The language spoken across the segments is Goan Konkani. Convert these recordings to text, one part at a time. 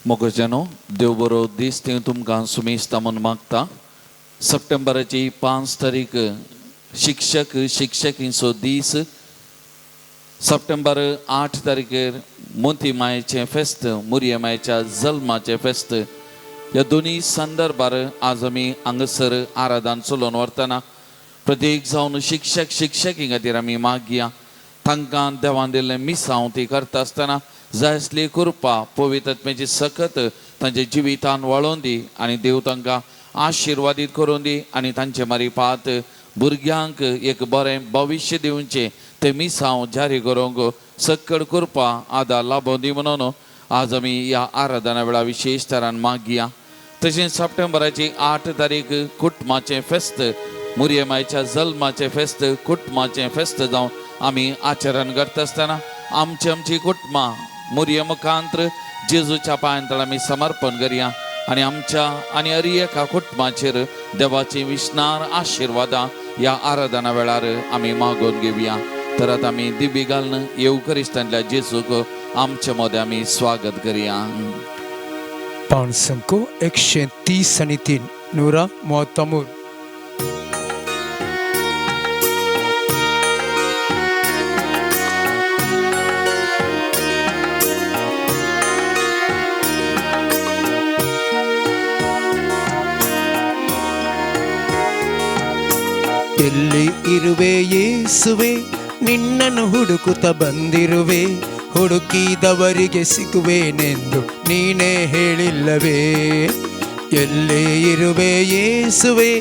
मोगोजानो, देव बरो दीस ती तुमकां सुमेस्ता म्हूण मागता. सप्टेंबराची 5 तारीख शिक्षक शिक्षकींचो दीस. सप्टेंबर 8 तारखेर मोती मायेचें फेस्त, मुरये मायेच्या जल्माचें फेस्त. ह्या दोनूय संदर्भार आज आमी हांगासर आराधन चलोवन व्हरतना प्रत्येक जावन शिक्षक शिक्षकी खातीर आमी मागया. तांकां देवान दिल्लें मिसांव ती करता आसतना जाय आसली कृपा पवित्रत्म्याची सकत तांच्या जिवितान वाळोवन दी आनी देव तांकां आशिर्वादीत करून दी आनी तांचे मारिपात भुरग्यांक एक बरें भविश्य दिवचें तें मिसांव जारी करूंक सक्कड कृपा आदार लाबोवन दी म्हणून आज आमी ह्या आराधना वेळार विशेश तरान मागया. तशेंच सप्टेंबराची 8 तारीख कुटुंबाचें फेस्त, मुरये मायच्या जल्माचें फेस्त, कुटुंबाचें फेस्त जावन आमी आचरण करता आसतना आमची आमची कुटुंबां मुरये मुखांत्र जेजूच्या पांयांतळ आमी समर्पण करया आनी आमच्या आनी हर एका कुटुंबाचेर देवाची विश्नार आशिर्वादां ह्या आराधना वेळार आमी मागोवन घेवया. तर आतां आमी दिबी घालून येवकरिस्तांतल्या जेजूक आमचे मदें आमी स्वागत करया. पाणसंको 130 आणि 3 नुरा मोतमूर. ಎಲ್ಲಿ ಇರುವೆ ಯೇಸುವೆ, ನಿನ್ನನ್ನು ಹುಡುಕುತ್ತ ಬಂದಿರುವೆ, ಹುಡುಕಿದವರಿಗೆ ಸಿಗುವೇನೆಂದು ನೀನೇ ಹೇಳಿಲ್ಲವೇ? ಎಲ್ಲಿ ಇರುವೆ ಯೇಸುವೆ,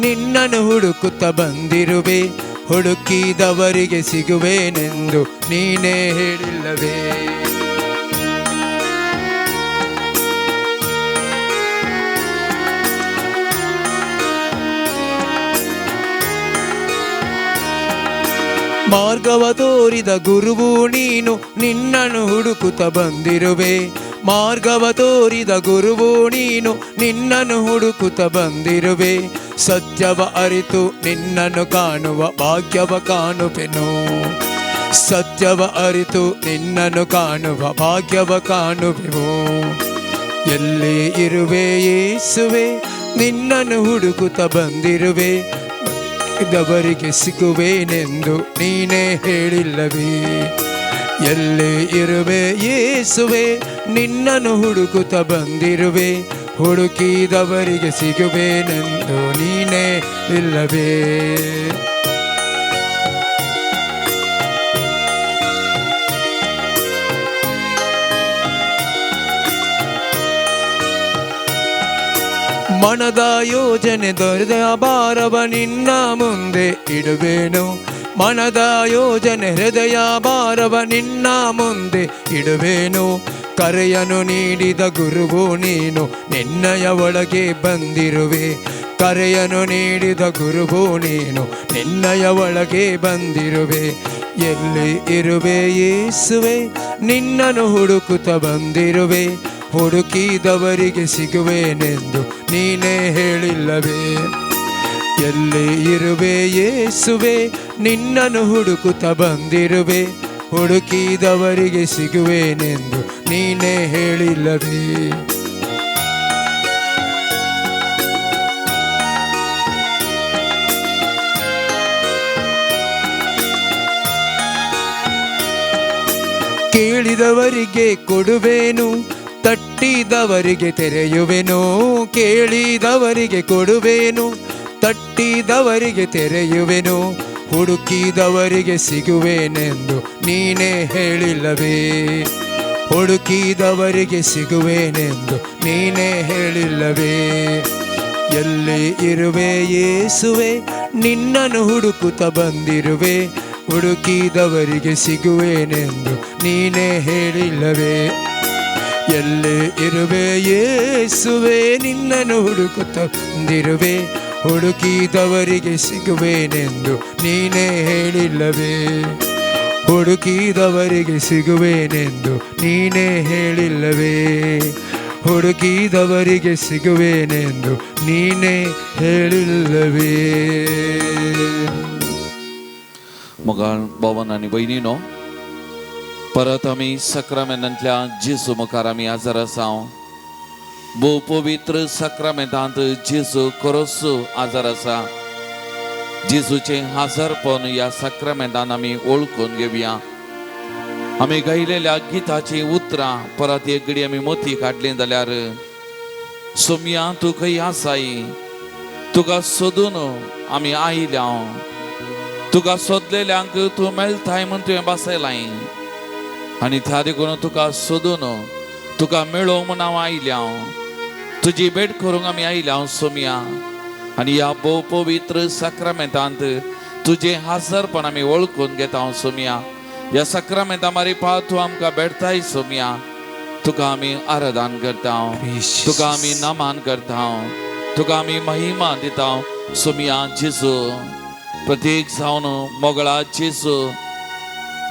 ನಿನ್ನನ್ನು ಹುಡುಕುತ್ತ ಬಂದಿರುವೆ, ಹುಡುಕಿದವರಿಗೆ ಸಿಗುವೇನೆಂದು ನೀನೇ ಹೇಳಿಲ್ಲವೇ? ಮಾರ್ಗವ ತೋರಿದ ಗುರುವು ನೀನು, ನಿನ್ನನ್ನು ಹುಡುಕುತ್ತ ಬಂದಿರುವೆ. ಮಾರ್ಗವ ತೋರಿದ ಗುರುವು ನೀನು, ನಿನ್ನನ್ನು ಹುಡುಕುತ್ತ ಬಂದಿರುವೆ. ಸತ್ಯವ ಅರಿತು ನಿನ್ನನ್ನು ಕಾಣುವ ಭಾಗ್ಯವ ಕಾಣುವೆನು. ಸತ್ಯವ ಅರಿತು ನಿನ್ನನ್ನು ಕಾಣುವ ಭಾಗ್ಯವ ಕಾಣುವೆವು. ಎಲ್ಲಿ ಇರುವೆ ಯೇಸುವೆ, ನಿನ್ನನ್ನು ಹುಡುಕುತ್ತ ಬಂದಿರುವೆ, ದವರಿಗೆ ಸಿಗುವೇನೆಂದು ನೀನೇ ಹೇಳಿಲ್ಲವೇ? ಎಲ್ಲಿ ಇರುವೆ ಯೇಸುವೆ, ನಿನ್ನನ್ನು ಹುಡುಕುತ್ತ ಬಂದಿರುವೆ, ಹುಡುಕಿದವರಿಗೆ ಸಿಗುವೇನೆಂದು ನೀನೇ ಇಲ್ಲವೇ? ಮನದ ಯೋಜನೆ ದೊರೆದ ಭಾರವ ನಿನ್ನ ಮುಂದೆ ಇಡುವೆನು. ಮನದ ಯೋಜನೆ ಹೃದಯ ಭಾರವ ನಿನ್ನ ಮುಂದೆ ಇಡುವೆನು. ಕರೆಯನ್ನು ನೀಡಿದ ಗುರುವು ನೀನು, ನಿನ್ನಯ ಒಳಗೆ ಬಂದಿರುವೆ. ಕರೆಯನ್ನು ನೀಡಿದ ಗುರುವು ನೀನು, ನಿನ್ನಯ ಒಳಗೆ ಬಂದಿರುವೆ. ಎಲ್ಲಿ ಇರುವೆ ಯೇಸುವೆ, ನಿನ್ನನ್ನು ಹುಡುಕುತ್ತ ಬಂದಿರುವೆ, ಹುಡುಕಿದವರಿಗೆ ಸಿಗುವೇನೆಂದು ನೀನೇ ಹೇಳಿಲ್ಲವೇ? ಎಲ್ಲಿ ಇರುವೆ ಯೇಸುವೆ, ನಿನ್ನನ್ನು ಹುಡುಕುತ್ತ ಬಂದಿರುವೆ, ಹುಡುಕಿದವರಿಗೆ ಸಿಗುವೇನೆಂದು ನೀನೇ ಹೇಳಿಲ್ಲವೇ? ಕೇಳಿದವರಿಗೆ ಕೊಡುವೇನು, ತಟ್ಟಿದವರಿಗೆ ತೆರೆಯುವೆನು. ಕೇಳಿದವರಿಗೆ ಕೊಡುವೇನು, ತಟ್ಟಿದವರಿಗೆ ತೆರೆಯುವೆನು. ಹುಡುಕಿದವರಿಗೆ ಸಿಗುವೇನೆಂದು ನೀನೇ ಹೇಳಿಲ್ಲವೇ? ಹುಡುಕಿದವರಿಗೆ ಸಿಗುವೇನೆಂದು ನೀನೇ ಹೇಳಿಲ್ಲವೇ? ಎಲ್ಲಿ ಇರುವೆ ಯೇಸುವೆ, ನಿನ್ನನ್ನು ಹುಡುಕುತ್ತ ಬಂದಿರುವೆ, ಹುಡುಕಿದವರಿಗೆ ಸಿಗುವೇನೆಂದು ನೀನೇ ಹೇಳಿಲ್ಲವೇ? ಎಲ್ಲಿ ಇರುವೆ ಯೇಸುವೆ, ನಿನ್ನನ್ನು ಹುಡುಕುತ್ತ ಬಂದಿರುವೆ, ಹುಡುಕಿದವರಿಗೆ ಸಿಗುವೇನೆಂದು ನೀನೇ ಹೇಳಿಲ್ಲವೇ? ಹುಡುಕಿದವರಿಗೆ ಸಿಗುವೇನೆಂದು ನೀನೇ ಹೇಳಿಲ್ಲವೇ? ಹುಡುಕಿದವರಿಗೆ ಸಿಗುವೇನೆಂದು ನೀನೇ ಹೇಳಿಲ್ಲವೇ? मोगाळ भवन आनी भयणीनो, परत आमी सक्रामेंतांतल्या जेजू मुखार आमी हजर आसा. भोव पवित्र साक्रामेंतांत जेजू खरोच आजार आसा. जेजूचें हाजरपण ह्या साक्रामेंतान आमी वळखून घेवया. आमी गायलेल्या गिताचीं उतरां परत एक घडी आमी मोती काडली जाल्यार, सोमया तूं खंय आसाय, तुका सोदून आमी आयल्या, तुका सोदलेल्यांक तूं मेळटाय म्हूण तुवें बसयलाय आनी त्या देखून तुका सोदून तुका मेळोवंक म्हूण हांव आयल्या, तुजी भेट करूंक आमी आयल्या सोमया. आनी ह्या भोव पवित्र साक्रामेंतांत तुजें हाजरपण आमी वळखून घेता सोमया. ह्या साक्रामेंता मारिफात तूं आमकां भेटताय सोमया. तुका आमी आराधन करता, तुका आमी नमान करता, तुका आमी महिमा दिता सोमया जेजू. प्रत्येक जावन मोगळा जेजू,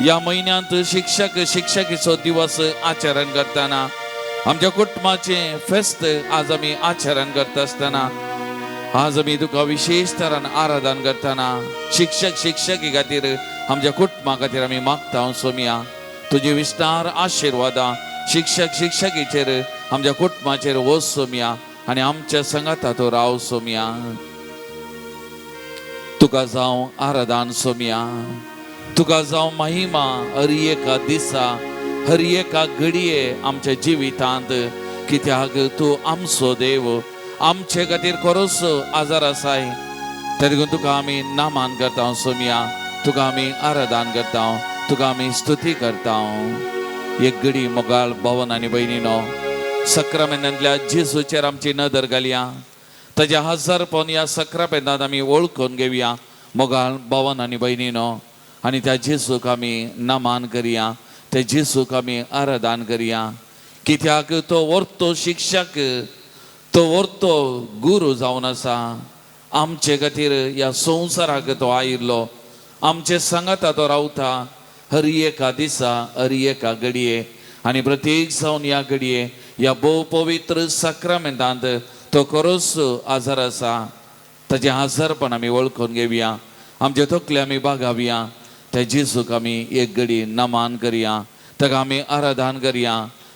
ह्या म्हयन्यांत शिक्षक शिक्षकीचो दिवस आचरण करतना, आमच्या कुटुंबाचें फेस्त आज आमी आचरण करता आसतना, आज आमी तुका विशेश तरान आराधन करतना शिक्षक शिक्षकी खातीर, आमच्या कुटुंबा खातीर आमी मागता सोमया. तुजी विस्तार आशिर्वादां शिक्षक शिक्षकीचेर, आमच्या कुटुंबाचेर वच सोमया आनी आमच्या संगाता तूं राव सोमया. तुका जावं आराधन सोमया, तुका जावं महिमा हर एका दिसा, हर एका घडये आमच्या जिवितांत, कित्याक तूं आमचो देव, आमचे खातीर खरोच आजार आसाय. तरी तुका आमी नामान करता सोमया, तुका आमी आराधन करता, तुका आमी स्तुती करता. एक घडी मोगाळ भवन आनी भयणीनो, सक्रामेंतांतल्या जेजूचेर आमची नदर घालया. ताज्या हजारपण ह्या सक्रामेंतांत आमी वळखून घेवया मोगाळ भवन आनी भयणीनो, आनी त्या जेजूक आमी नमान करया, त्या जेजूक आमी आराधन करया, कित्याक तो वर्तो शिक्षक, तो वर्तो गुरू जावन आसा. आमचे खातीर ह्या संवसाराक तो आयिल्लो, आमचे सांगाता तो रावता हर एका दिसा, हर एका घडये, आनी प्रत्येक जावन ह्या घडये ह्या भोव पवित्र साक्रामेंतांत तो खरोच आजार आसा. ताजें आजारपण आमी वळखून घेवया, आमचे तकले आमी बागावया, त्या जेजूक आमी एक घडी नमान करया, ताका आमी आराधन करया,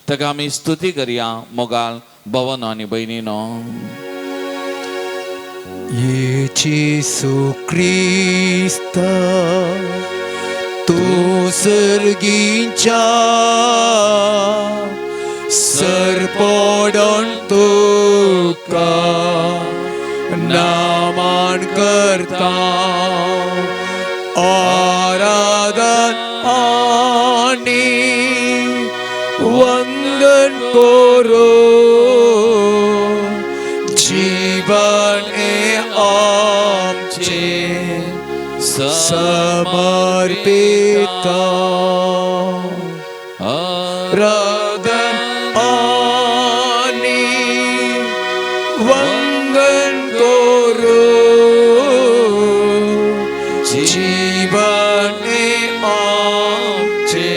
ताका आमी स्तुती करया. मोगाल भवन आनी भयणीनो, ये जेसू क्रिस्ता, तूं सर्गीच्या सरपडण तुका नामान करता, आराधन आनी वंदन करो, जीवन हे आमचे समर्पिता, आराधन आनी वंदन करो, जीवन हे आमचे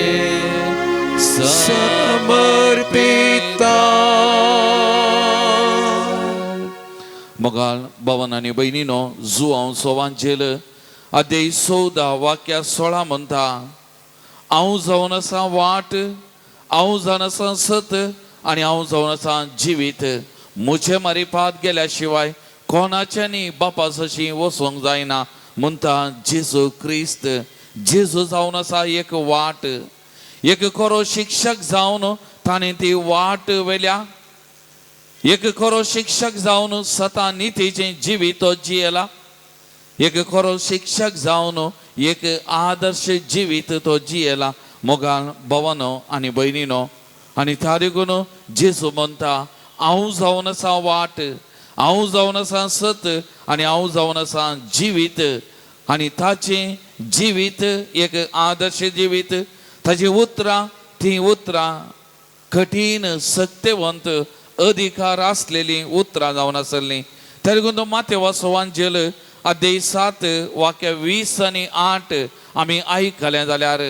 समर्पिता. मोगाल भवन आनी भयणीनो, जुवांव सोवांचेल अध्याय 14 वाक्या 16 म्हणटा, हांव जावन आसा वाट, हांव जावन आसा सत आनी हांव जावन आसा जिवीत. म्हजे मारिफात गेल्या शिवाय कोणाच्यानी बापा सशी वचोंक जायना, म्हणटा जेजू क्रिस्त. जेजू जावन आसा एक वाट, एक खरो शिक्षक जावन ताणें ती वाट वेल्या. एक खरो शिक्षक जावन सता नितीचें जिवीत तो जियेला. एक खरो शिक्षक जावन एक आदर्श जिवीत तो जियेला. मोगाल भवनो आनी भयणीनो, आनी त्या देखून जेजू म्हणटा, हांव जावन आसा वाट, हांव जावन आसा सत आनी हांव जावन आसा जिवीत. आनी ताचें जिवीत एक आदर्श जिवीत, ताची उतरां तीं उतरां कठीण सक्तेवंत अधिकार आसलेलीं उतरां जावन आसलीं. तरी देखून तो मातेवा सोवांजेल अध्याय 7 वाक्य 20 आनी 8 आमी आयकलें जाल्यार,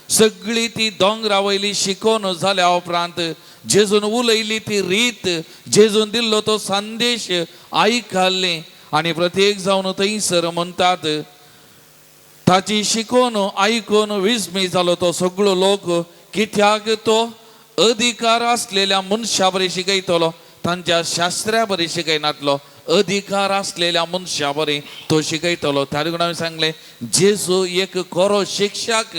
सगळी ती दोंगरा वयली शिकोवन जाल्या उपरांत जेजून उलयली ती रीत, जेजून दिल्लो तो संदेश आयकल्ली आनी प्रत्येक जावन थंयसर म्हणटात, ताची शिकोवन आयकून विस्मी जालो तो सगळो लोक, कित्याक तो अधिकार आसलेल्या मनशा बरी शिकयतलो. तांच्या शास्त्र्या बरी शिकयनातलो, अधिकार आसलेल्या मनशा बरी तो शिकयतलो. त्या देखून हांवें सांगलें, जेजू एक खरो शिक्षक.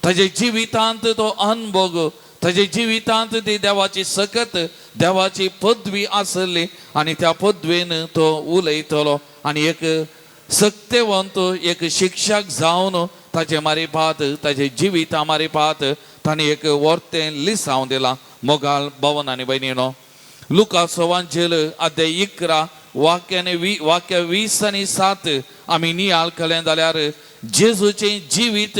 ताजे जिवितांत तो अनभोग, ताजे जिवितांत ती देवाची सकत, देवाची पदवी आसली आनी त्या पदवेन तो उलयतलो आनी एक सक्तेवंत एक शिक्षक जावन ताचे मारिपात, ताचे जिविता मारिपात ताणें एक वर्तें लिसांव दिलां. मोगाल भवन आनी भयणीनो, लुकाचो वांजेल अध्याय 11 वाक्याने वाक्य 20 आनी 7 आमी नियाळ केलें जाल्यार जेजूचें जिवीत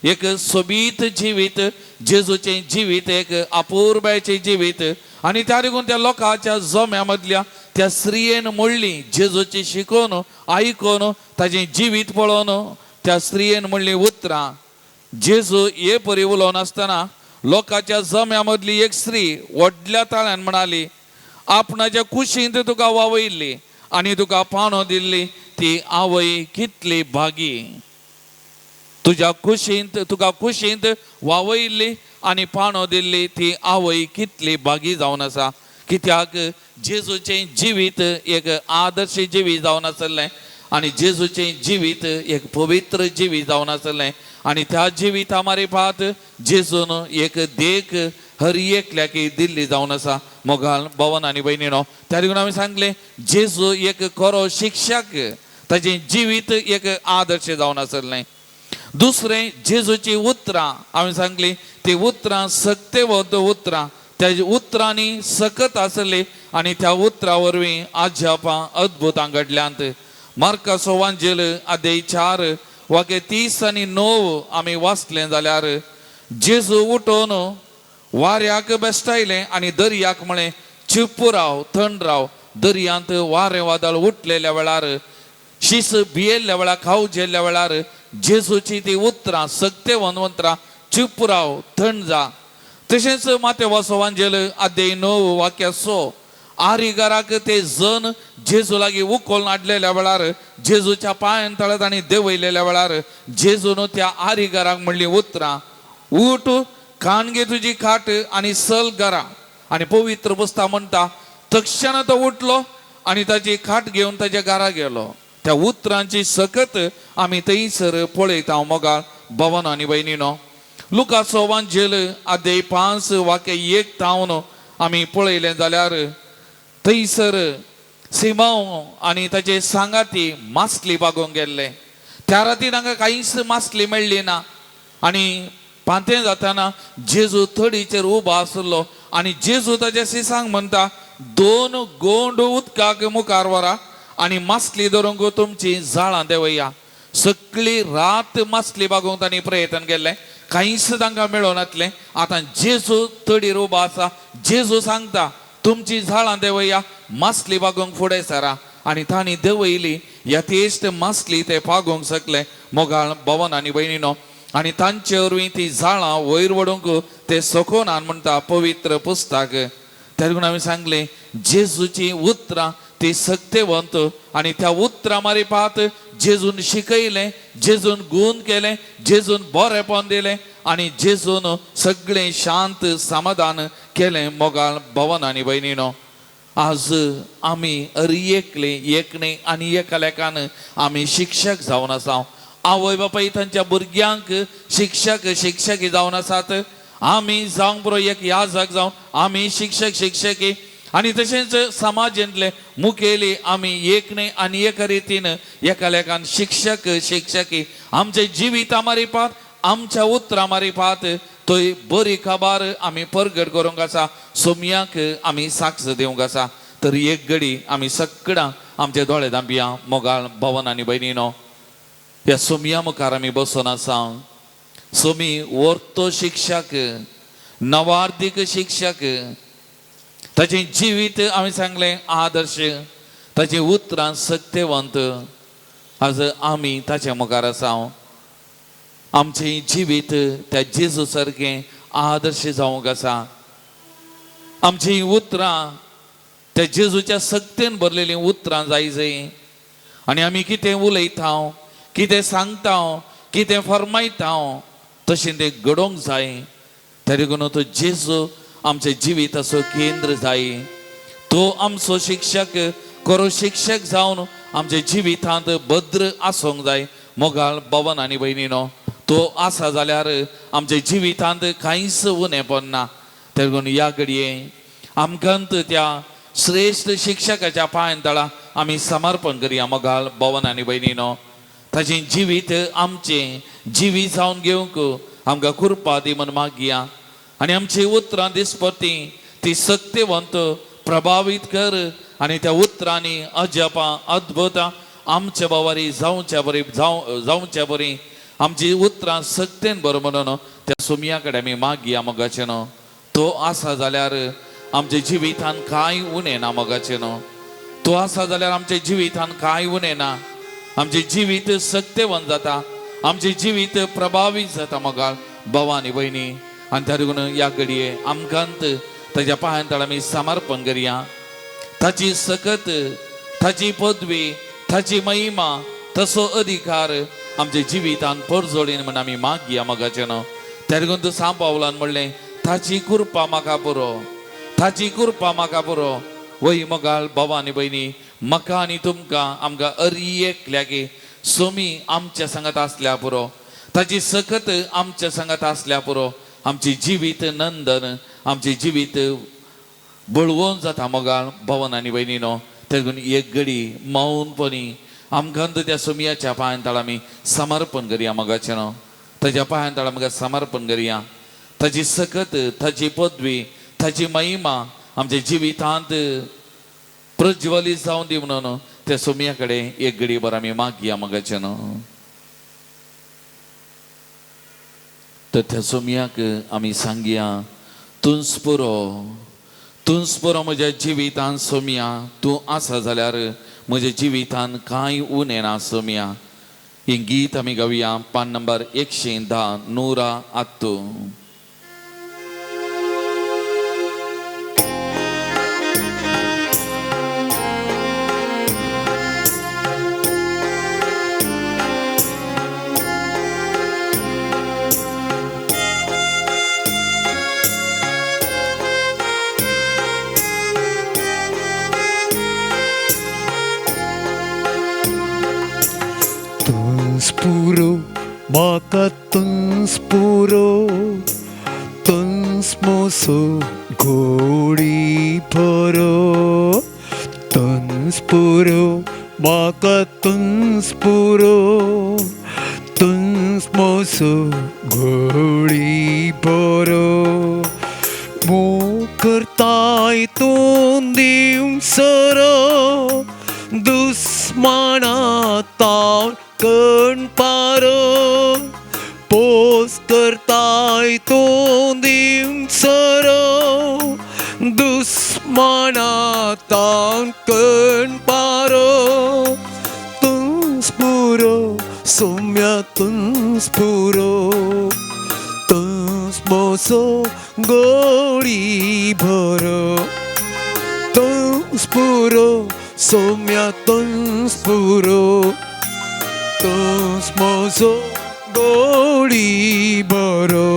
एक सोबीत जिवीत, जेजूचें जिवीत एक अपुरबायेचें जिवीत. आनी त्या देखून त्या लोकांच्या जम्या मदल्या त्या स्त्रियेन म्हणली, जेजूची शिकोवन आयकोन ताचें जिवीत पळोवन त्या स्त्रियेन म्हणली उतरां. जेजू हे परी उलोवन आसतना लोकांच्या जम्या मदली एक स्त्री व्हडल्या ताळ्यान म्हणाली, आपणाच्या कुशींत तुका वावयल्ली आनी तुका पाणो दिल्ली ती आवय कितली भागी. तुज्या कुशींत तुका कुशींत वावयल्ली आनी पाणो दिल्ली ती आवय कितली भागी जावन आसा. कित्याक जेजूचें जिवीत एक आदर्श जिवीत जावन आसलें आनी जेजूचें जिवीत एक पवित्र जिवीत जावन आसलें आनी त्या जिविता मारिपात जेजून एक देख हर एकल्याक दिल्ली जावन आसा. मोगाल भवन आनी भयणीनो, त्या देखून आमी सांगलें, जेजू एक खरो शिक्षक, ताचें जिवीत एक आदर्श जावन आसलें. दुसरें, जेजूची उतरां हांवें सांगली ती उतरां सक्तेवंत उतरां, त्या उतरांनी सकत आसली आनी त्या उतरां वरवीं आजापां अद्भुतां घडल्यांत. मार्काचो वांजेल अध्याय 4 वाक्य 30 आनी 9 आमी वाचलें जाल्यार जेजू उठोवन वाऱ्याक बेश्टायलें आनी दर्याक म्हळें, चिप्प राव, थंड राव. दर्यांत वारें वादळ उठलेल्या वेळार, शीस भियेल्ल्या वेळार, खाव जेल्ल्या वेळार जेजूची ती उतरां, सक्तेवंत उतरां, चिप्प राव, थंड जा. तशेंच मातेवाचो वांजेल अध्याय 9 वाक्य 100, आरिगाराक ते जन जेजू लागीं उखोल हाडलेल्या वेळार, जेजूच्या पांयान तळत आनी देंवयलेल्या वेळार जेजून त्या आरिगाराक म्हणली उतरां, उठ, कान घे तुजी खाट आनी सल घरा. आनी पवित्र पुस्तक म्हणटा, तक्षण तो उठलो आनी ताची खाट घेवन ताच्या घरा गेलो. त्या उतरांची सकत आमी थंयसर पळयता. मोगाळ भवन आनी भयणीनो, लुकाचो वांजेल अध्याय 5 वाक्य 1 तावन आमी पळयलें जाल्यार थंयसर सिमांव आनी ताचे सांगाती मासली बागोवंक गेल्ले. त्या राती तांकां कांयच मासली मेळ्ळी ना आनी पांतें जाताना जेजू थडीचेर उबो आसलो आनी जेजू ताच्या सिसांक म्हणटा, 2 गोंड उदकाक मुखार व्हरा आनी मासली धरूंक तुमची जाळां देंवया. सगळी रात मासली बागोवंक तांणी प्रयत्न केल्लें, कांयच तांकां मेळोनातलें. आतां जेजू तडीर उबो आसा, जेजू सांगता तुमची झाडां देंवया, मासली बागोवंक फुडें सरा. आनी तांणी देंवयली, यथेश्ट मासली ते पागोवंक शकले. मोगाळ भवन आनी भयणीनो, आनी तांचे वरवीं ती झाडां वयर वडोवंक ते सकोनान म्हणटा पवित्र पुस्तक. त्या देखून हांवें सांगलें, जेजूची उतरां ती सक्तेवंत आनी त्या उतरां मारिपात जेजून शिकयलें, जेजून गूण केलें, जेजून बरेपण दिलें आनी जेजून सगळें शांत समाधान केलें. मोगाळ भवन आनी भयणीनो, आज आमी अर एकले एकणे आनी एकालेकान आमी शिक्षक जावन आसा. आवय बापाय तांच्या भुरग्यांक शिक्षक शिक्षकी जावन आसात. आमी जावंक पुरो एक याजक जावन आमी शिक्षक शिक्षकी आनी तशेंच समाजांतले मुखेली आमी एकणे आनी एक रितीन एकालेकान शिक्षक शिक्षकी. आमचे जिविता मारिपात, आमच्या उतरां मारिपात थंय बरी खबर आमी परगट करूंक आसा, सोमयाक आमी साक्ष दिवंक आसा. तर एक घडी आमी सगळां आमचे दोळे धांपया. मोगाळ भवन आनी भयणीनो, ह्या सोमया मुखार आमी बसून आसा. सोमी वर्तो शिक्षक, नवार्दीक शिक्षक, ताचें जिवीत हांवें सांगलें आदर्श, ताचीं उतरां सक्तेवंत. आज आमी ताचे मुखार आसा. आमचें जिवीत त्या जेजू सारकें आदर्श जावंक आसा. आमचीं उतरां त्या जेजूच्या सक्तेन भरलेलीं उतरां जाय जाय. आनी आमी कितें उलयता, कितें सांगता, कितें फरमायता तशें तें घडोवंक जाय. त्या देखून तो जेजू आमच्या जिविताचो केंद्र जाय. तो आमचो शिक्षक खरो शिक्षक जावन आमच्या जिवितांत भद्र आसूंक जाय. मोगाळ भवन आनी भयणीनो, तो आसा जाल्यार आमच्या जिवितांत कांयच उणें पडना. देखून ह्या घडये आमकां त्या श्रेश्ठ शिक्षकाच्या पांयां तळा आमी समर्पण करया. मोगाळ भवन आनी भयणीनो, ताचें जिवीत आमचें जिवीत जावन घेवंक आमकां कृपा दी म्हूण मागया. आनी आमची उतरां दिसपती ती सक्तेवंत प्रभावीत कर आनी त्या उतरांनी अजापां अद्भुतां आमच्या बावारी जावच्या बरी जावच्या बरी आमची उतरां सक्तेन बरो म्हणून त्या सुमया कडेन आमी मागया. मोगाचें न्हू, तो आसा जाल्यार आमच्या जिवितान कांय उणें ना. मोगाचें न्हू, तो आसा जाल्यार आमच्या जिवितान कांय उणें ना. आमचें जिवीत सक्तेवंत जाता, आमचें जिवीत प्रभावीत जाता. मोगाळ भाव आनी भयणी, आनी त्या देखून ह्या घडये आमकां ताच्या पांयां तळा आमी समर्पण करया. ताची सकत, ताची पदवी, ताची महिमा, तसो अधिकार आमच्या जिवितान परजोडीन म्हूण आमी मागया. मोगाचें न्हू, त्या देखून सांव पावलान म्हणलें, ताची कृपा म्हाका पुरो, ताची कृपा म्हाका पुरो. वय मोगाळ भाव आनी भयणी, म्हाका आनी तुमकां आमकां अरी एकल्याकी सोमी आमच्या सांगात आसल्या पुरो, ताची सकत आमच्या सांगात आसल्या पुरो. आमचें जिवीत नंदन, आमचें जिवीत बळवंत जाता. मोगाळ भवन आनी भयणीनो, देखून एक घडी मौनपणी आमकां त्या सोमयाच्या पांयां तळा आमी समर्पण करया. मोगाचें न्हू, ताच्या पांयां तळा आमकां समर्पण करया. ताची सकत, ताची पदवी, ताची महिमा आमच्या जिवितांत प्रज्वलीत जावन दी म्हणून त्या सोमया कडेन एक घडी भर आमी मागया. मोगाचें न्हू, तर त्या सोमयाक आमी सांगया, तूंच पुरो, तूंच पुरो म्हज्या जिवितान सोमया. तूं आसा जाल्यार म्हज्या जिवितान कांय उणें ना सोमया. हें गीत आमी गावया, पान नंबर 110, 108. पुरो म्हाका तुंस पुरो, तुंस मोसो घोडी भरो. तुंस पुरो म्हाका तुंस पुरो, तुंस मोसो घोडी भरो. मोग करताय तूं दिवंक सरो, दुस्माना ताव कण पारो. पोस करताय तूं दिवंक सरो, दुस्माना ताव कण पारो. तुंस पुरो सोम्या तुंस पुरो, तुंस मोसो गोडी भरो. तुंस पुरो सोम्या तुंस पुरो, तुंस मोसो गोडी भरो.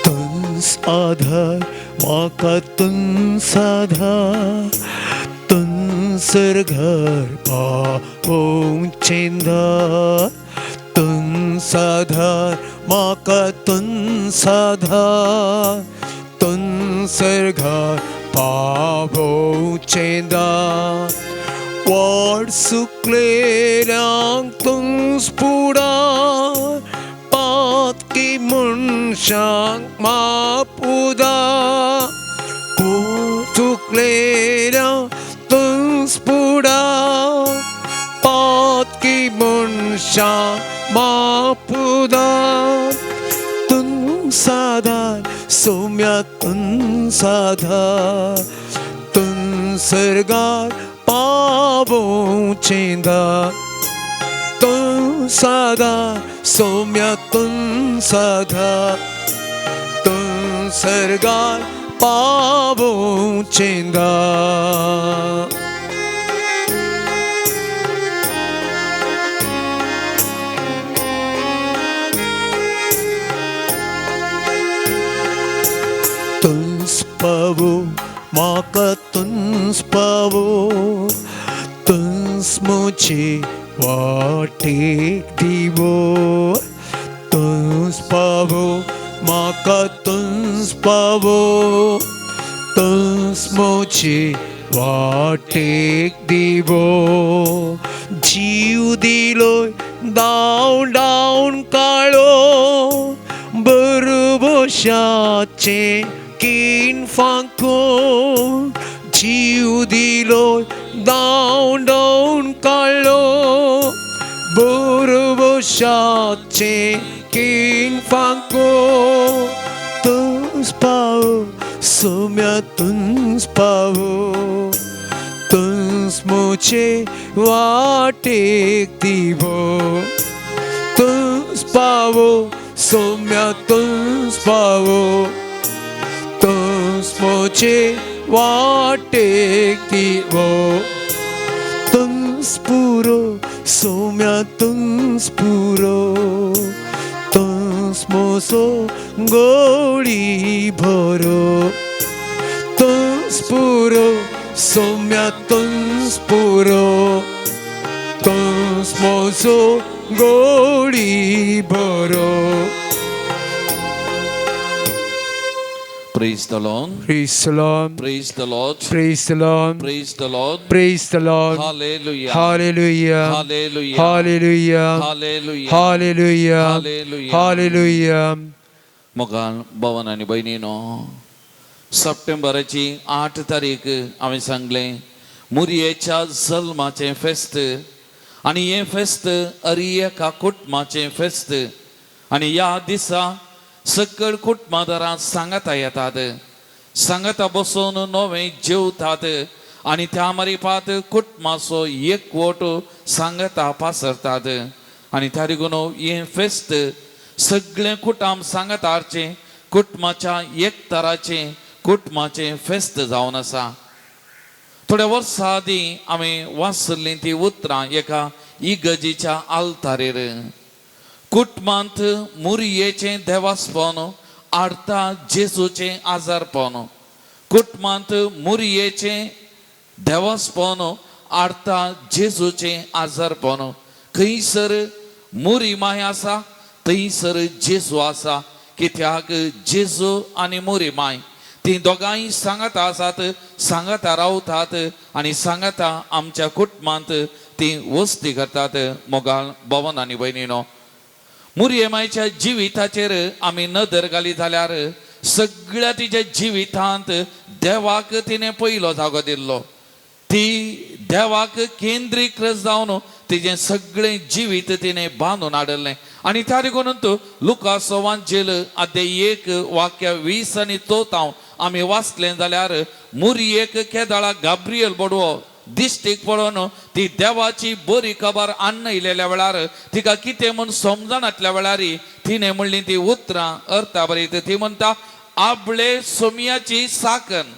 तुंस आधार म्हाका तुंस आधार, तुंसर घर पावोवचें दार. तुंस आधार म्हाका तुंस आधार, तुंसर घर पावोवचें दार. वाट सुकलेल्यांक तुंस फुडार, पातकी मनशांक माप उदार. चुकलेल्यांक तुंस फुडार, पातकी मनशांक माप उदार. तुंस आधार सोम्या तुंस आधार, तुंसर्गार पावोवचें दार. तुंस आधार सोम्या तुंस आधार, तुंसर्गार पावोवचें दार. पावो म्हाका तुंस पावो तुंस मुझे वाटेक दिवो तुंस पावो म्हाका तुंस पावो तुंस मुझे वाटेक दिवो जीव दिलो धांव धांवन काळो बरोबशाचें कीण फांको जीव दिलो धांव धांवन काळो बरोबशाचें कीण फांको तुंस पावो सोम्या तुंस पावो तुंस मुझे वाटेक दिवो तुंस पावो सोम्या तुंस पावो तुंस मुझे वाटेक दिवो तुंस पुरो सोम्या तुंस पुरो तुंस मोसो गोळी भरो तुंस पुरो सोम्या तुंस पुरो तुंस मोसो गोळी भरो. Praise the Lord. Praise the Lord. Praise the Lord. Praise the Lord. Praise the Lord. Praise the Lord. Hallelujah. Hallelujah. Hallelujah. Hallelujah. Hallelujah. Hallelujah. Hallelujah. Hallelujah. मोगाल भवन आनी भयणीनो, सप्टेंबराची 8 तारीख हांवें सांगलें मुरयेच्या जल्माचें फेस्त आनी हें फेस्त अरी एका कुटुंबाचें फेस्त आनी ह्या दिसा सकळ कुटुंबादारां सांगाता येतात, सांगाता बसून नवें जेवतात आनी त्या मारिपात कुटुंबाचो एकवट सांगाता पासरतात आनी त्या देखून हें फेस्त सगळें कुटुंब सांगाता हाडचें, कुटुंबाच्या एकताराचें कुटुंबाचें फेस्त जावन आसा. थोड्या वर्सां आदीं हांवें वाचल्लीं ती उतरां एका इगर्जेच्या आल्तारेर, कुटुंबांत मुरयेचें देवासपण आडता जेजूचें आजारपण, कुटुंबांत मुरयेचें देवासपण आडता जेजूचें आजारपण. खंयसर मुरी माय आसा थंयसर जेजू आसा, कित्याक जेजू आनी मुरी माय ती दोगांय सांगाता आसात, सांगाता रावतात आनी सांगाता आमच्या कुटुंबांत ती वस्ती करतात. मोगाळ भवन आनी भयणीनो, मुरये मायच्या जिविताचेर आमी नदर घाली जाल्यार सगळ्या तिच्या जिवितांत देवाक तिणें पयलो जागो दिल्लो. ती देवाक केंद्रीकृत जावन तिजें सगळें जिवीत तिणें बांदून हाडलें आनी त्या देखून लुकास वांजेल अध्याय 1 वाक्य 20 आनी 4 आमी वाचलें जाल्यार मुरयेक केदाळा गाब्रियल बडवो दिश्टीक पळोवन ती देवाची बरी खबर अन्न इलेल्या वेळार तिका कितें म्हूण समजनातल्या वेळार तिणें म्हणली ती उतरां अर्था बरी. ती म्हणटा, आपले सोमयाची साकन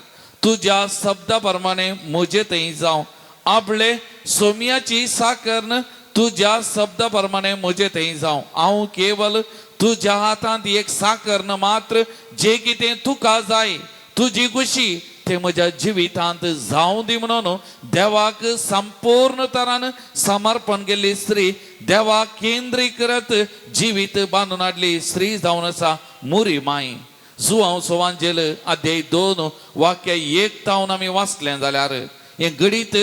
तुज्या शब्दा प्रमाणे म्हजे थंय जावं, आपले सोमयाची साकन तुज्या शब्दा प्रमाणे म्हजे थंय जावं, हांव केवल तुज्या हातांत एक साकर मात्र, जे कितें तुका जाय तुजी खुशी ते म्हज्या जिवितांत जावं दी म्हणून देवाक संपूर्ण तरान समर्पण केल्ली स्त्री, देवाक केंद्रीकृत जिवीत बांदून हाडली स्त्री जावन आसा मुरी माय. जुवांव सोवांजेल अध्याय 2 वाक्य 1 तावन आमी वाचलें जाल्यार हें घडीत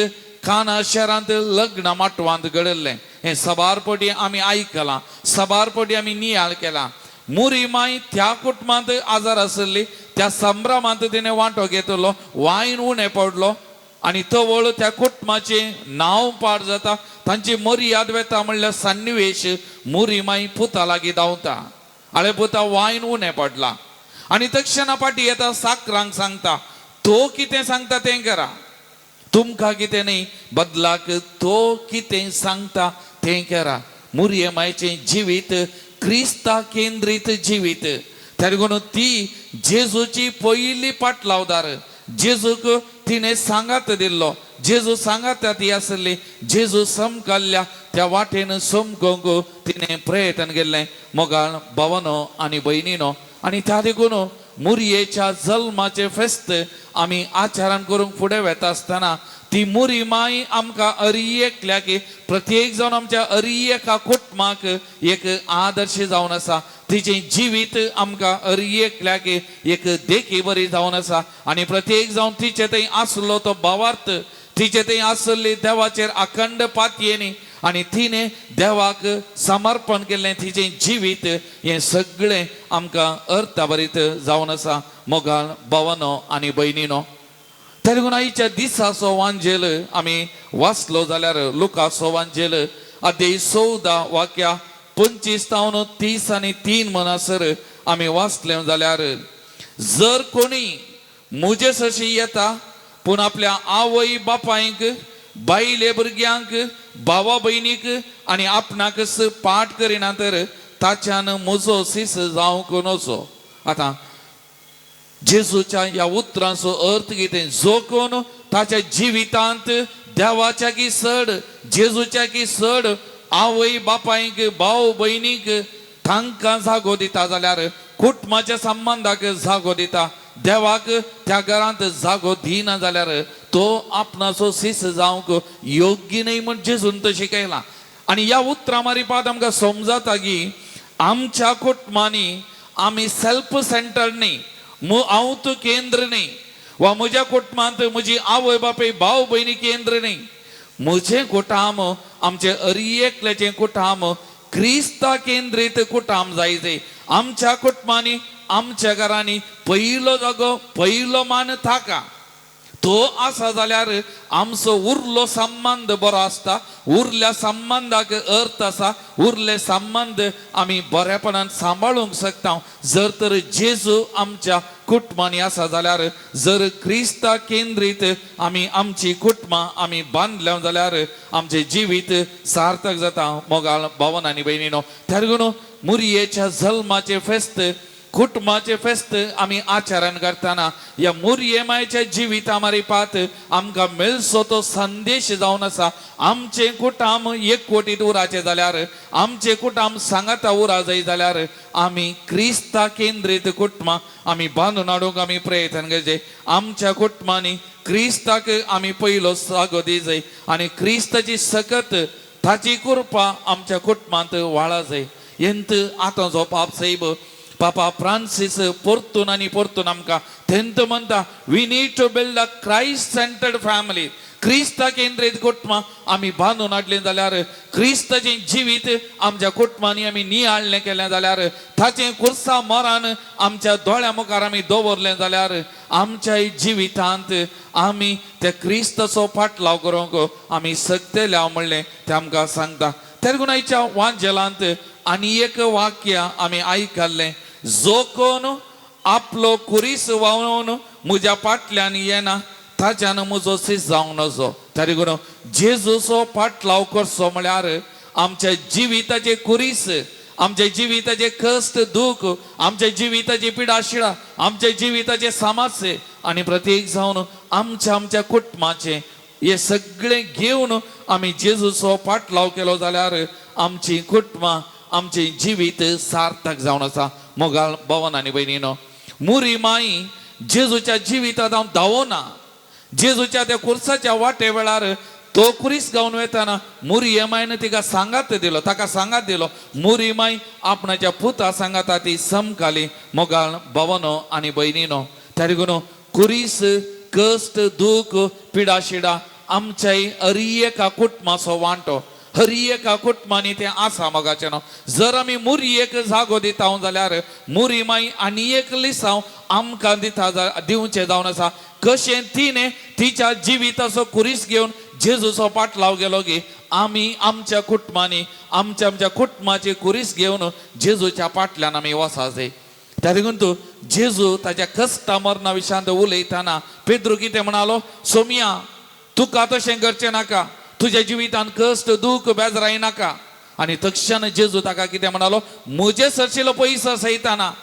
काना शहरांत लग्न माटवांत घडल्लें. हें सबारपटी आमी आयकलां, सबारपटी आमी नियाळ केला. मुरी माय त्या कुटुंबांत आजार आसली, त्या संभ्रमांत तिणें वांटो घेतलो, वायन उणें पडलो आनी तवळ त्या कुटुंबाचें नांव पाड जाता, तांची मर्याद वेता म्हणल्यार सन्निवेश. मुरी माय पुता लागीं धांवता, आळे पुता वायन उणें पडला आनी तक्षणा फाटी येता, साकरांक सांगता, तो कितें सांगता तें करा, तुमकां कितें न्ही बदलाक तो कितें सांगता तें करा. मुरये मायचें जिवीत क्रिस्ता केंद्रीत जिवीत, त्या देखून ती जेजूची पयली पाटलावदार. जेजूक तिणें सांगात दिल्लो, जेजू सांगात ती आसली, जेजू समकाल्ल्या त्या वाटेन समकोंक तिणें प्रयत्न केल्लें. मोगाळ भावनो आनी भयणीनो, आनी त्या देखून मुरयेच्या जल्माचें फेस्त आमी आचरण करूंक फुडें वेता आसतना ती मुरी माई आमकां अरी एकल्याक, प्रत्येक जावन आमच्या अरी एका कुटुंबाक एक आदर्श जावन आसा. तिचें जिवीत आमकां अरी एकल्याक एक देखी बरी जावन आसा. आनी प्रत्येक जावन तिचे थंय आसलो तो भावार्थ, तिचे थंय आसली देवाचेर अखंड पातयेनी आनी तिणें देवाक समर्पण केल्लें तिचें जिवीत, हें सगळें आमकां अर्थभरीत जावन आसा. मोगाळ भावानो आनी भयणीनो, तरी लागून आयच्या दिसाचो वांजेल आमी वाचलो जाल्यार लुकाचो वांजेल अध्याय 14 वाक्या 25 तावन 33 म्हणसर आमी वाचले जाल्यार, जर कोणी म्हजे सरशी येता पूण आपल्या आवय बापायक, बायले भुरग्यांक, भावा भयणीक आनी आपणाकच पाठ करिना तर ताच्यान म्हजो सीस जावंक नजो. आतां जेजूच्या ह्या उतरांचो अर्थ कितें? जो कोण ताच्या जिवितांत देवाच्या की चड, जेजूच्या की चड आवय बापायक, भाव भयणीक तांकां जागो दिता जाल्यार, कुटुंबाच्या संबंदाक जागो दिता, देवाक त्या घरांत जागो दिना जाल्यार तो आपणाचो सीस जावंक योग्य न्हय म्हण जेजून तो शिकयला. आनी ह्या उतरां मारिपात आमकां समजता की आमच्या कुटुंबांनी आमी सेल्फ सेंटर न्ही, हांव तूं केंद्र न्ही, वा म्हज्या कुटुंबांत म्हजी आवय बापूय भाव भयणी केंद्र न्ही. म्हजें कुटाम, आमचें अरी एकल्याचें कुटाम क्रिस्ता केंद्रीत कुटाम जाय जाय. आमच्या कुटुंबांनी, आमच्या घरांनी पयलो जागो, पयलो मान ताका तो आसा जाल्यार आमचो उरलो संबंद बरो आसता, उरल्या संबंदाक अर्थ आसा, उरले संबंद आमी बरेपणान सांबाळूंक शकता. जर तर जेजू आमच्या कुटुंबांनी आसा जाल्यार, जर क्रिस्ता केंद्रीत आमी आमची कुटुंबां आमी बांदल्या जाल्यार आमचें जिवीत सार्थक जाता. मोगाळ भावन आनी भयणीनो, त्या लागून मुरयेच्या जल्माचें फेस्त, कुटुंबाचें फेस्त आमी आचरण करतना ह्या मुरये मायच्या जिविता मारिपात आमकां मेळचो तो संदेश जावन आसा, आमचें कुटाम एकवटीत उराचें जाल्यार, आमचें कुटाम सांगाता उरा जाय जाल्यार आमी क्रिस्ता केंद्रीत कुटुंबां आमी बांदून हाडूंक आमी प्रयत्न करचे. आमच्या कुटुंबांनी क्रिस्ताक आमी पयलो जागो दी जाय आनी क्रिस्ताची सकत, ताची कृपा आमच्या कुटुंबांत वाळा जाय. एंत आतांचो पाप साहेब पापा फ्रांसीस परतून आनी परतून आमकां तेंत म्हणटा, we need to build a Christ centered family. क्रिस्ता केंद्रीत कुटुंबां आमी बांदून हाडलीं जाल्यार, क्रिस्ताचें जिवीत आमच्या कुटुंबांनी आमी नियाळलें केलें जाल्यार, ताचें कुर्सा मोरान आमच्या दोळ्या मुखार आमी दवरलें जाल्यार आमच्या जिवितांत आमी त्या क्रिस्ताचो फाटलाव करूंक आमी शकतले म्हणलें तें आमकां सांगता. त्या लागून आयच्या वांजेलांत आनी एक वाक्य आमी आयकल्लें, जो कोण आपलो कुरीस व्हांवोवन म्हज्या फाटल्यान येना ताच्यान म्हजो सीस जावंक नजो. त्या लागून जेजूचो फाटलाव करचो म्हळ्यार आमच्या जिविताचे कुरीस, आमच्या जिविताचे कश्ट दुख, आमच्या जिविताची पिडाशिडा, आमच्या जिविताचे समस्ये आनी प्रत्येक जावन आमच्या आमच्या कुटुंबाचे हे सगळें घेवन आमी जेजूचो फाटलाव केलो जाल्यार आमची कुटुंबां, आमचें जिवीत सार्थक जावन आसा. मोगाळ भवन आनी भयणीनो, मुरी माई जेजूच्या जिवितांत हांव धांवना. जेजूच्या त्या कुर्साच्या वाटे वेळार तो कुरीस गावन वेताना मुरी मायन तिका सांगात दिलो, ताका सांगात दिलो. मुरी माई आपणाच्या पुता सांगाता ती समकाली. मोगाळ भवनो आनी भयणीनो, त्या लागून कुरीस, कश्ट, दूख, पिडाशिडा आमच्याय हरी एका कुटुंबाचो वांटो, हरी एका कुटुंबांनी तें आसा. मोगाचें न्हू, जर आमी मुरयेक जागो दिता जाल्यार मुरी माई आनी एक लिसांव आमकां दिता दिवचें जावन आसा. कशें तिणें तिच्या जिविताचो कुरीस घेवन जेजूचो पाटलाव गेलो की आमी आमच्या कुटुंबांनी आमच्या आमच्या कुटुंबाची कुरीस घेवन जेजूच्या पाटल्यान आमी वचाचे. त्या देखून तूं जेजू ताच्या कश्टा मरणा विशयांत उलयतना पेद्रू कितें म्हणालो? सोमिया, तुका तशें करचें नाका, तुज्या जिवितान कश्ट दूख बेजराय नाका. आनी तक्षण जेजू ताका कितें म्हणालो? म्हजे सरशिलो पयसो सयताना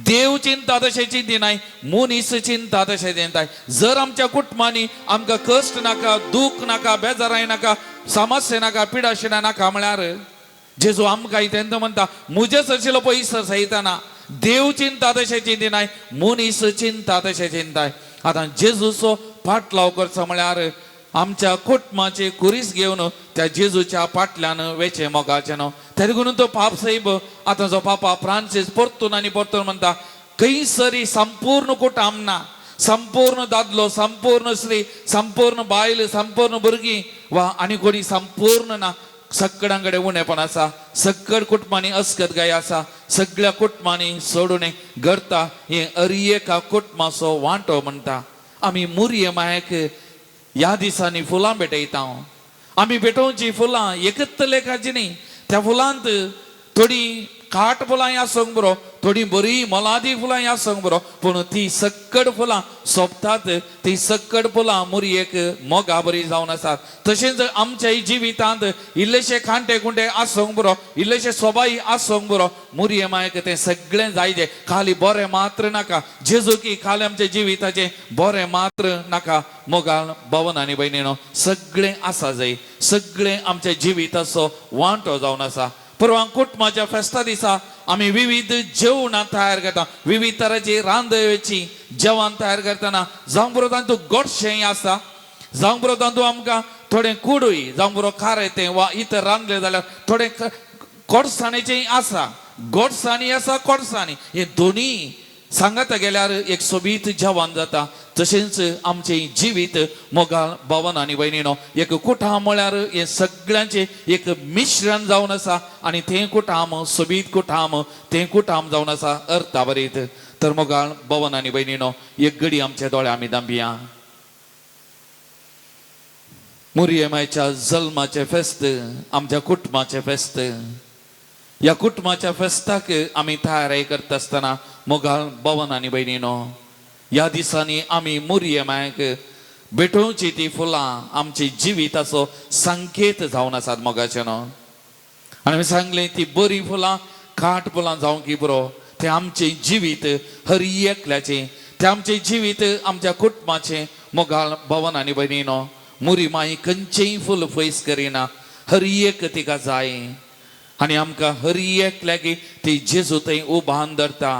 देव चिंता तशें चिंतिनाय, मनीस चिंता तशें चिंताय. जर आमच्या कुटुंबांनी आमकां कश्ट नाका, दूख नाका, बेजाराय नाका, समस्या नाका, पिडाशिडा नाका म्हळ्यार जेजू आमकां तेंत म्हणटा, म्हजे सरशिलो पयसो सयताना देव चिंता तशें चिंतिनाय, मनीस चिंता तशें चिंताय. आतां जेजूचो फाटलाव करचो म्हळ्यार आमच्या कुटुंबाचे कुरीस घेवन त्या जेजूच्या फाटल्यान वेचें मोगाचें न्हू. तरी करून तो पाप साहेब आतां जो पापा फ्रांसीस परतून आनी परतून म्हणटा, खंयसरी संपूर्ण कुटुंब ना, संपूर्ण दादलो, संपूर्ण स्त्री, संपूर्ण बायल, संपूर्ण भुरगीं वा आनी कोणी संपूर्ण ना. सगळ्यां कडेन उणेपण आसा, सगळ कुटुंबांनी अस्कत गाय आसा, सगळ्या कुटुंबांनी सोडून घडता. हे अरी एका कुटुंबाचो वांटो म्हणटा. आमी मुरये मायक ह्या दिसांनी फुलां भेटयता. आमी भेटोवची फुलां एकच लेखाची न्ही. त्या फुलांत थोडी खाट फुलां आसूंक बरो, थोडी बरी मोलादी फुलां आसूंक बरो, पूण ती सक्कड फुलां सोंपतात. ती सक्कड फुलां मुरयेक मोगा बरी जावन आसात. तशेंच आमच्या जिवितांत इल्लेशे खांटे कुंटे आसूंक बरो, इल्लेशे सोबाई आसूंक बरो, मुरये मायक तें सगळें जाय. जे खाली बरें मात्र नाका, जेजू की खाली आमच्या जिविताचें बरें मात्र नाका. मोगाल भवन आनी भयणीनो, सगळें आसा जाय, सगळें आमच्या जिविताचो वांटो जावन आसा. परवां कुटुंबाच्या फेस्ता दिसा आमी विविध जेवणां तयार करता, विविध तरांची रांदवेची जेवण तयार करतना जावंक पुरो तातूंत गोडशें आसा, जावंक पुरो तातूंत आमकां थोडें कुडूय, जावंक पुरो खारें तें वा इतर रांदलें जाल्यार थोडें गोडसाणेचें आसा. गोडसाणी आसा, कोडसाणी, हे दोनी सांगाता गेल्यार एक सोबीत जेवण जाता. तशेंच आमचें जिवीत, मोगाळ भवन आनी भयणीनो, एक कुटाम म्हळ्यार हें सगळ्यांचें एक मिश्रण जावन आसा आनी तें कुटाम सोबीत कुटाम, तें कुटाम जावन आसा अर्था भरीत. तर मोगाळ भवन आनी भयणीनो, एक घडी आमचे दोळे आमी दांबिया. मुरयमायच्या जल्माचें फेस्त, आमच्या कुटुंबाचें फेस्त, ह्या कुटुंबाच्या फेस्ताक आमी तयारी करता आसतना, मोगाळ भवन आनी भयणीनो, ह्या दिसांनी आमी मुरये मायक भेटोवची ती फुलां आमची जिविताचो संकेत जावन आसात मोगाचे न्हू. आनी आमी सांगलें, ती बरीं फुलां, खाट फुलां जावंक पुरो, तें आमचें जिवीत हर एकल्याचें, तें आमचें जिवीत आमच्या कुटुंबाचें. मोगाळ भवन आनी भयणीनो, मुरी माई खंयचेंय फूल पयस करिना, हर एक तिका जाय आनी आमकां हर एकल्याक ती जेजू थंय उबान धरता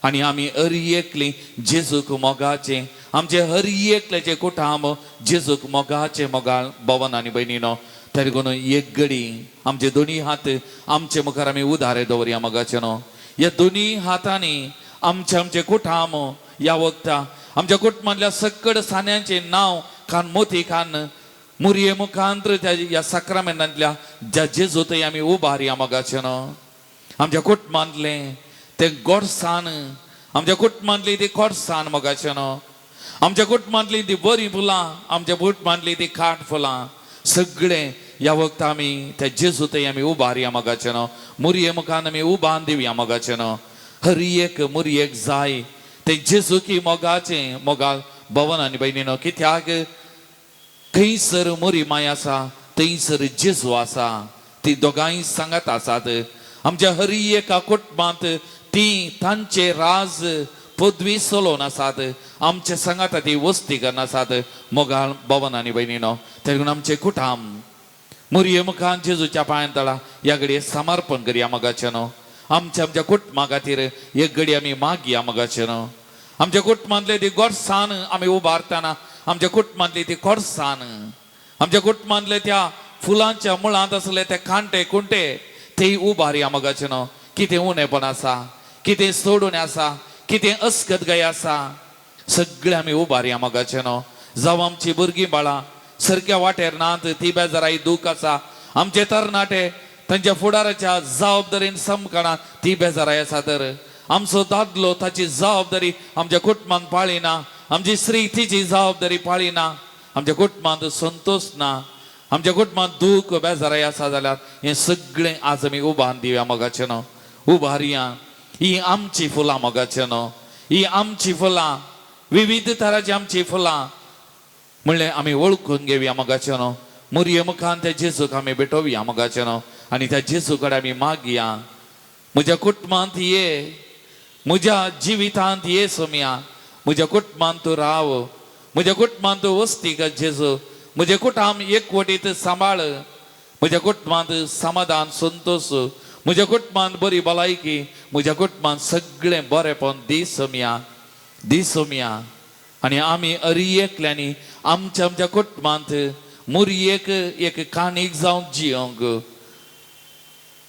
आनी आमी हर एकली जेजूक मोगाचें, आमचे हर एकल्याचें कुटाम जेजूक मोगाचें. मोगाळ भवन आनी भयणीनो, तरी करून एक घडी आमचे दोनी हात आमचे मुखार आमी उदारे दवरया मोगाचे न्हू. ह्या दोनी हातांनी आमचे आमचे कुटाम ह्या वखता आमच्या कुटुंबांतल्या सक्कड सान्यांचें नांव खान मोती खान मुरये मुखांत्र त्या ह्या साक्रामेंतांतल्या ज्या जेजू थंय आमी उबारया मोगाचे न्हू. आमच्या कुटुंबांतलें तें गोडसाण, आमच्या कुटुंबांतली ती गोडसाण मोगाचे न्हू, आमच्या कुटुंबांतली ती बरीं फुलां, आमच्या कुटुंबांतली ती खाट फुलां, सगळें ह्या वखता आमी त्या जेजू थंय आमी उबारया मोगाचे न्हू. मुरये मुखान आमी उबान दिवया मोगाचे न्हू. हर एक मुरयेक जाय ते जेजू की मोगाचें. मोगाल भवन आनी भयणीनो, कित्याक खंयसर मोरी माय आसा थंयसर जेजू आसा. ती दोगांय सांगात आसात. आमच्या हरी एका कुटुंबांत ती तांचे राज पदवी चलोवन आसात, आमचे सांगाता ती वस्ती करून आसात. मोगाळ भवन आनी भयणीनो, तेणून आमचे कुटाम मुरये मुखान जेजूच्या पांयां तळा ह्या घडये समर्पण करया मोगाचें न्हू. आमच्या आमच्या कुटुंबा खातीर एक घडी आमी मागया मोगाचें न्हू. आमच्या कुटुंबांतले ती गोडसाण आमी उबारतना, आमच्या कुटुंबांतली ती गोडसाण, आमच्या कुटुंबांतले त्या फुलांच्या मुळांत आसले ते कांटे कुंटे ते उबारया मोगाचें न्हू. कितें उणेपण आसा, कितें सोडून आसा, कितें अस्कत गाय आसा, सगळें आमी उबारया मोगाचें न्हू. जावं आमची भुरगीं बाळां सारक्या वाटेर नात, ती बेजाराय दूख आसा. आमचे तरणाटे तांच्या फुडाराच्या जबाबदारीन समकणा ती बेजाराय आसा. तर आमचो दादलो ताची जबाबदारी आमच्या कुटुंबान पाळिना, आमची स्त्री तिची जबाबदारी पाळिना, आमच्या कुटुंबांत संतोश ना, आमच्या कुटुंबांत दूख बेजाराय आसा जाल्यार हें सगळें आज आमी उबान दिवया मोगाचें न्हू. उबारया. ही आमची फुलां मोगाचें न्हू. ही आमची फुलां, विविध तरांची आमची फुलां म्हणलें आमी वळखून घेवया मोगाचें न्हू. मुरये मुखान त्या जेजूक आमी भेटोवया मोगाचें न्हू आनी त्या जेजू कडेन आमी मागया, म्हज्या कुटुंबांत ये, म्हज्या जिवितांत ये सोमया, म्हज्या कुटुंबांत तूं राव, म्हज्या कुटुंबांत तूं वस्ती कर जेजू, म्हजें कुटुंब एकवटीत सांबाळ, म्हज्या कुटुंबांत समाधान संतोश म्हज्या कुटुंबान बरी भलायकी, म्हज्या कुटुंबान सगळें बरेंपण दी सोमया, दी सोमया. आनी आमी अरी एकल्यांनी आमच्या आमच्या कुटुंबांत मुरयेक एक काणीक जावन जियोंक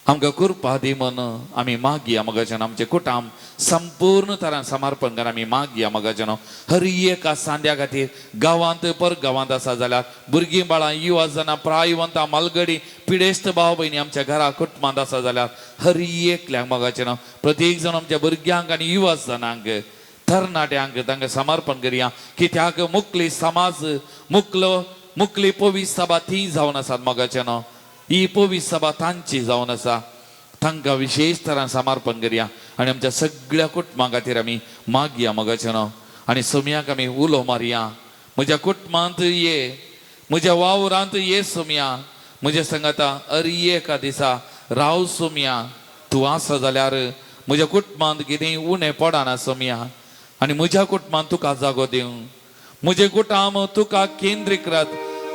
आमकां कृपा दी म्हूण आमी मागया मगाच्यान. आमचें कुटुंब संपूर्ण तरान समर्पण कर आमी मागया मगाच्यान. हर एका सांद्या खातीर गांवांत पर गांवांत आसा जाल्यार भुरगीं बाळां युवा जाणां प्रायवंतां मालगडी पिडेस्त भाव भयणी आमच्या घरा कुटुंबांत आसा जाल्यार हर एकल्याक मगाच्यान प्रत्येक जाण आमच्या भुरग्यांक आनी युवा जाणांक तरणाट्यांक तांकां समर्पण करया. कित्याक मुकली समाज मुकलो मुकली पवीस सभा ती जावन आसात मगाच्यान. ही पवीस सभा तांची जावन आसा, तांकां विशेश तरान समर्पण करया आनी आमच्या सगळ्या कुटुंबा खातीर आमी मागया मगाच्यान. आनी सोमयाक आमी उलो मारया, म्हज्या कुटुंबांत ये, म्हज्या वावरांत ये सोमया, म्हज्या संगाता अरी एका दिसा राव सोमया. तूं आसा जाल्यार म्हज्या कुटुंबांत कितेंय उणें पडना सोमया, आनी म्हज्या कुटुंबांत तुका जागो दिवं. म्हजें कुटुंब तुका केंद्रीकृत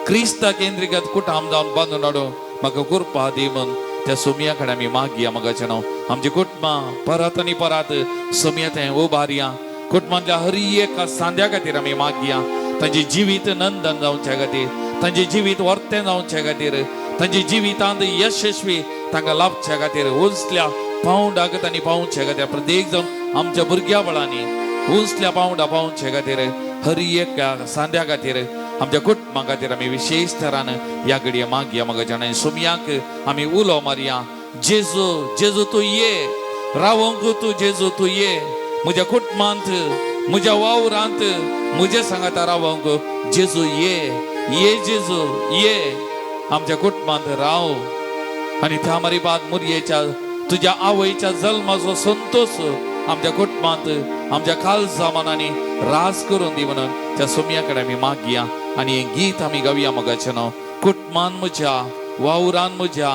क्रिस्ता केंद्रीकृत कुटुंब जावन बांदून हाडूं म्हाका कृपा दी म्हूण त्या सोमया कडेन आमी मागया मगाचें. आमची कुटुंबां परत आनी परत सोमया थंय उबारया. कुटुंबांतल्या हर एका सांद्या खातीर आमी मागया, तांचें जिवीत नंदन जावच्या खातीर, तांचें जिवीत वर्तें जावच्या खातीर, तांच्या जिवितांत यशस्वी तांकां लाभच्या खातीर, उंचल्या पावंडाक तांणी पावच्या खातीर, प्रत्येक जावन आमच्या भुरग्या बळांनी उंचल्या पावंडा पावच्या खातीर, हर एका सांद्या खातीर आमच्या कुटुंबा खातीर आमी विशेश तरान ह्या घडये मागया मगाच्यान. आनी सोमयाक आमी उलो मारया, जेजू जेजू तूं ये, रावोंक तूं जेजू तूं ये, म्हज्या कुटुंबांत म्हज्या वावरांत म्हज्या सांगाता रावोंक जेजू ये, ये जेजू ये, आमच्या कुटुंबांत राव. आनी त्या मारी बाद मुरयेच्या तुज्या आवयच्या जल्माचो संतोश आमच्या कुटुंबांत आमच्या काळजा मनांनी रास करून दी म्हणून त्या सोमया कडेन आमी मागया. आनी हें गीत आमी गावया मगाचें न्हू. कुटुंबान म्हज्या वावरान म्हज्या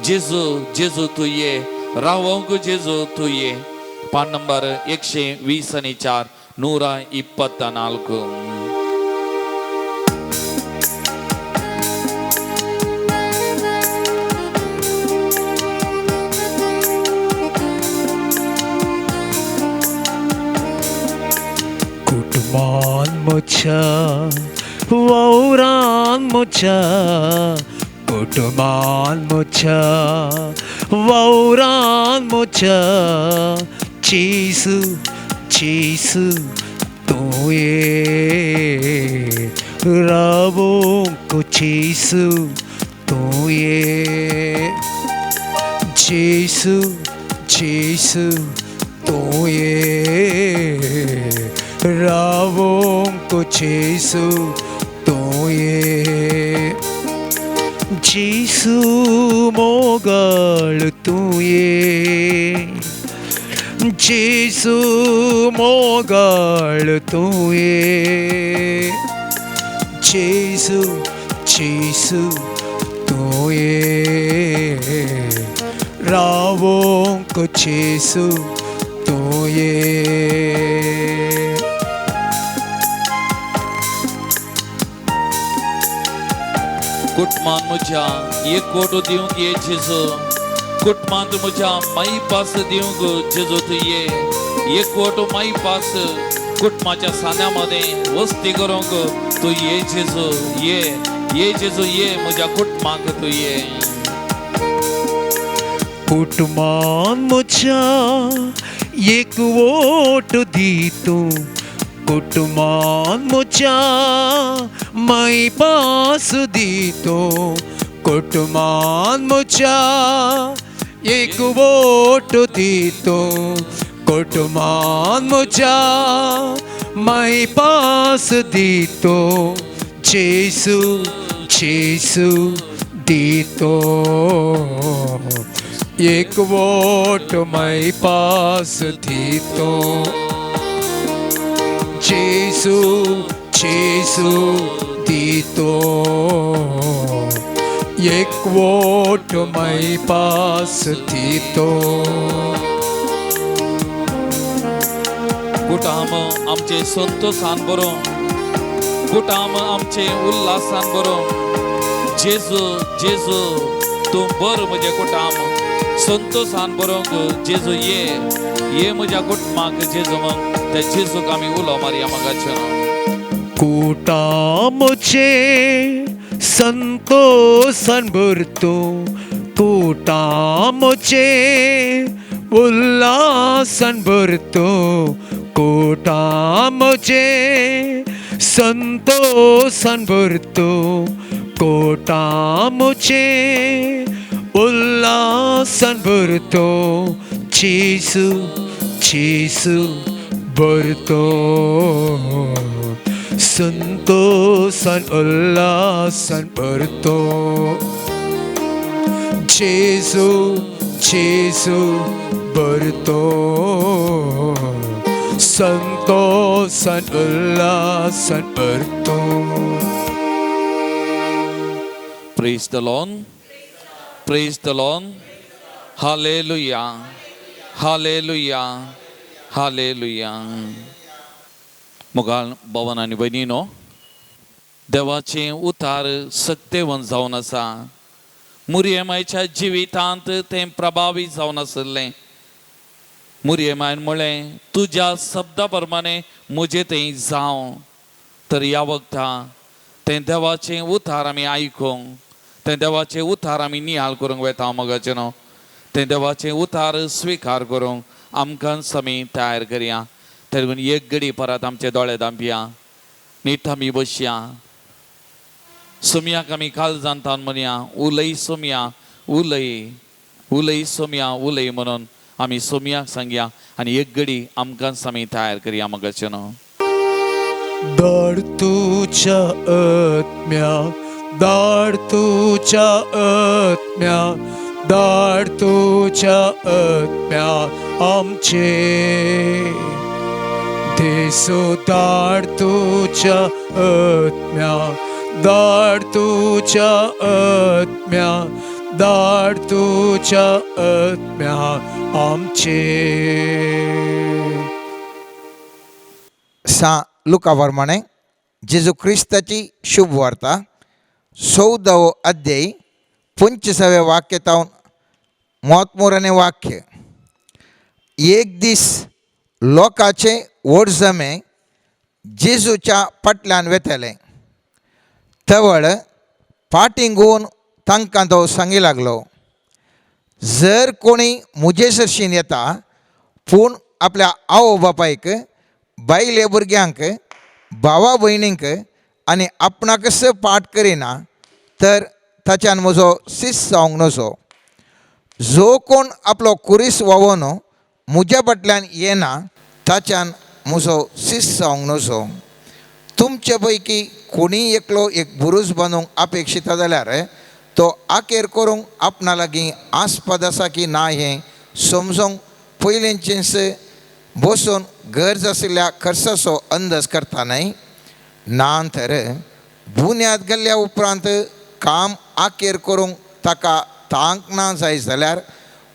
जेजू जेजू तूं ये, रावोंक जेजू तूं ये. पान नंबर 124, 124. कुटुंबान म्हज्या वावरान म्हज्या, कुटुंबान म्हज्या वावरान म्हज्या, जेजू जेजू तूं ये, रावोंक जेजू तूं ये, जेजू जेजू तूं ये, रावोंक जेजू तूं ये, जेजू मोगाळ तूं ये, जेजू मोगाळ तूं ये, जेजू जेजू तूं ये, रावोंक जेजू तूं ये. कुटुंबान म्हज्या एकवटो दिवंक ये जेजू, कुटुंबांत म्हज्या मायपास दिवंक जेजू तूं ये, एकवटो मायपास कुटुंबाच्या सांद्या मदें वस्ती करूंक तूं ये जेजू ये, ये जेजू ये, म्हज्या कुटुंबाक तूं ये. कुटुंबान म्हज्या एकवट दी तूं, कुटुंबान म्हज्या मायपास दी तूं, कुटुंबान म्हज्या एकवट दी तूं, कुटुंबान म्हज्या मायपास दी तूं, जेजू जेजू दी तूं, एकवट मायपास दी तूं, जेजू जेजू दी तूं, एकवट मायपास दी तूं. कुटुंब आमचे संतोशान बरोवं, कुटुंब आमचे उल्हासान बरोवं, जेजू जेजू तूं बर म्हजें कुटुंब, संतोशान बरोवंक जेजू ये, ये म्हज्या कुटुंबाक जेजू म्हण त्या जेजूक आमी उलो मारया मोगाचें. कुटां म्हजें संतोसान भरतो, कुटां म्हजें उल्हासान भरतो, कुटां म्हजें संतोसान भरतो, कुटां म्हजें उल्हासान भरतो, जेजू जेजू भरतो, संतोषान उल्हासान भरतो, जेजू जेजू भरतो, संतोषान उल्हासान भरतो. Praise the Lord. Praise the Lord. Hallelujah. Hallelujah. Hallelujah. मुखार भवन आनी भयणीनो, देवाचें उतार सक्तेवन जावन आसा. मुरयमायच्या जिवितांत तें प्रभावी जावन आशिल्लें. मुरयमायन म्हळें, तुज्या शब्दा प्रमाणे म्हजें तें जावं. तर ह्या वखता तें देवाचें उतार आमी आयकूंक, तें देवाचें उतार आमी नियाळ करूंक वेता मोगाचें न्हू. तें देवाचें उतार स्विकार करूंक आमकां आमी तयार करया. देखून एक घडी परत आमचे दोळे धांपया, नीट आमी बसया. सोमयाक आमी काळजांतान म्हणया, उलय सोमया उलय, उलय सोमया उलय म्हणून आमी सोमयाक सांगया आनी एक घडी आमकां आमी तयार करया मोगाचें न्हू. धाड तुज्या आत्म्या, धाड तुज्या आत्म्या, धाड तुज्या आत्म्या आमचे देसो, धाड तुज्या आत्म्या, धाड तुज्या आत्म्या, धाड तुज्या आत्म्या आमचे. सां लुका प्रमाणे जेजू क्रिस्ताची शुभ वार्ता, 14वो अध्याय, 25वें वाक्य तावन मोतमोराने वाक्य. एक दीस लोकाचे व्हड जमे जेजूच्या फाटल्यान वेताले. तवळ फाटीं घुंवून तांकां तो सांगी लागलो, जर कोणी म्हजे सरशीन येता पूण आपल्या आवय बापायक, बायले भुरग्यांक, भावा भयणींक आनी आपणाकच पाठ करिना तर ताच्यान म्हजो शिस्त जावंक नजो. जो कोण आपलो कुरीस व्हांवोन म्हज्या फाटल्यान येना ताच्यान म्हजो शिस्त जावंक नजो. तुमचे पैकी कोणीय एकलो एक बुरूज बांदूंक अपेक्षिता जाल्यार तो आखेर करूंक आपणा लागीं आस्पद आसा की ना हें समजूंक पयलींचेंच बसून गरज आशिल्ल्या खर्चाचो अंदाज करता न्हय. ना तर बुन्याद गेल्ल्या उपरांत काम आखेर करूंक ताका तांक ना जाय जाल्यार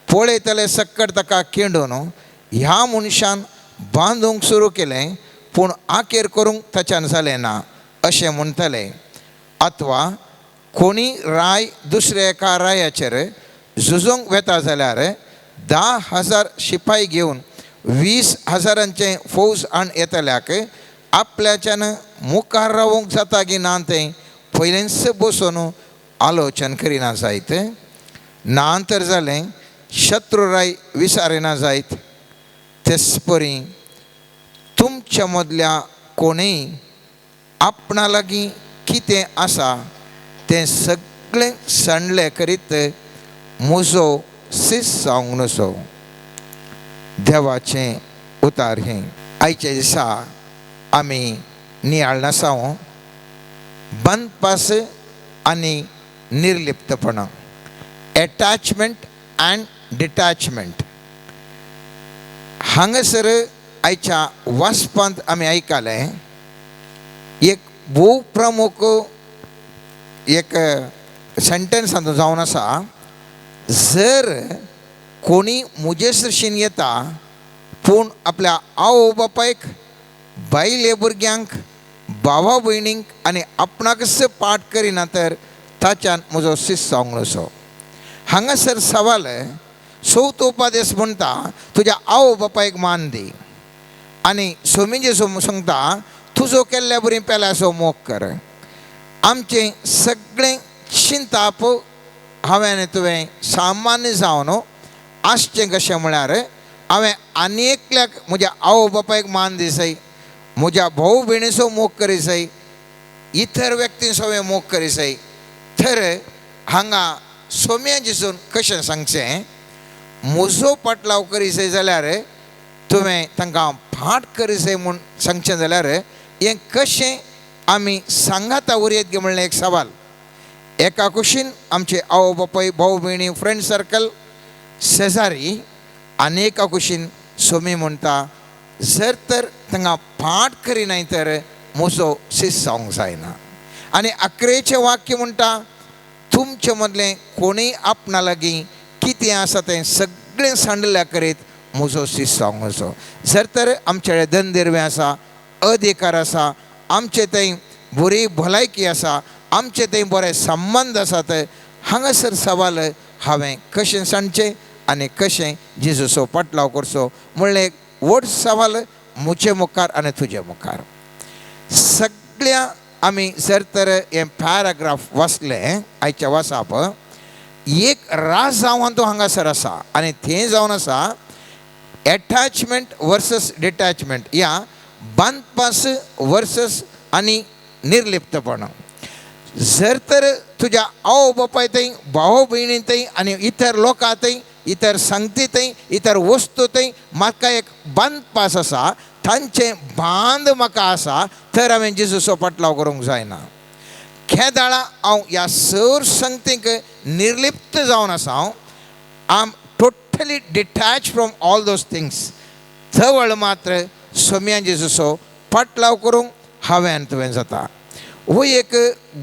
पळयतले सक्कड ताका केंडून ह्या मनशान बांदूंक सुरू केलें पूण आखेर करूंक ताच्यान जालें ना अशें म्हणटले. अथवा कोणी राय दुसऱ्या एका रायाचेर झुजूंक वेता जाल्यार 10,000 शिपाय घेवन 20,000 फौज हाण येतल्याक आपल्याच्यान मुखार रावूंक जाता की ना तें पयलेंच बसून आलोचन करिना जायत. ना तर जालें शत्रुराय विसारिना जायत. तेच परी तुमच्या मदल्या कोणूय आपणा लागीं कितें आसा तें सगळें सणलें करीत म्हजो शिस्त जावंक नजो. देवाचें उतार हें. आयच्या दिसा आमी नियाळ नासाव बांदपास आनी निर्लिप्तपणां, एटॅचमेंट अँड डिटॅचमेंट. हांगासर आयच्या वाचपांत आमी आयकलें एक भोव प्रमुख एक सेंटेन्स हातूंत जावन आसा, जर कोणी म्हजे सरशीन येता पूण आपल्या आवय बापायक, बायले भुरग्यांक, भावा भयणींक आनी आपणाकच पाठ करिना तर ताच्यान म्हजो शिस्त जावंक नजो. हांगासर सवाल चवथो उपादेश म्हणटा तुज्या आवय बापायक मान दी. आनी सोमी जेजू सांगता तुजो केल्ल्या बरी पेल्याचो मोग कर. आमचें सगळें चिंताप हांवें आनी तुवें सामान्य जावन आसचें कशें म्हळ्यार हांवें आनी एकल्याक म्हज्या आवय बापायक मान दिसय, म्हज्या भाव भयणीचो मोग करिसय, इतर व्यक्तींचो हांवें मोग करिसय. तर हांगा सोम्या जेजून कशें सांगचें, म्हजो पाटलाव करिसय जाल्यार तुवें तांकां फाट करिसय म्हूण सांगचें जाल्यार हें कशें आमी सांगाता उरयत गे म्हणलें एक सवाल. एका कुशीन आमचे आवय बापाय, भाव भयणी, फ्रेंड सर्कल, शेजारी, आनी एका कुशीन सोमी म्हणटा जर तर तांकां फाट करिनाय तर म्हजो शिस्त जावंक जायना. आनी अकरेचें वाक्य म्हणटा तुमचे मदलें कोणूय आपणा लागीं कितें आसा तें सगळें सांडल्या करीत म्हजो शिस्त जावंक वचो. जर तर आमचे कडेन धनदिरवें आसा, अधिकार आसा, आमचे थंय बरी भलायकी आसा, आमचे थंय बरे संबंद आसात, हांगासर सवाल हांवें कशें सांगचें आनी कशें जेजूचो पाटलाव करचो म्हणलें एक व्हड सवाल म्हजे मुखार आनी तुजे मुखार. सगळ्या आमी जर तर हें पॅराग्राफ वाचलें आयच्या वाचप एक राज जावन तो हांगासर आसा आनी थंय जावन आसा एटॅचमेंट वर्सस डिटॅचमेंट, या बांदपास वर्सस आनी निर्लिप्तपण. जर तर तुज्या आवय बापाय थंय, भाव भयणी थंय आनी इतर लोकां थंय, इतर संगती थंय, इतर वस्तू थंय म्हाका एक बांदपास आसा, तांचें बांद म्हाका आसा, तर हांवें जेजूचो पाटलाव करूंक जायना. केदाळा हांव ह्या सर संगतीक निर्लिप्त जावन आसा. हांव I am totally detach from all those things. थवळ मात्र सोम्या जेजूचो पाटलाव करूंक हांवें आनी तुवें जाता. हो एक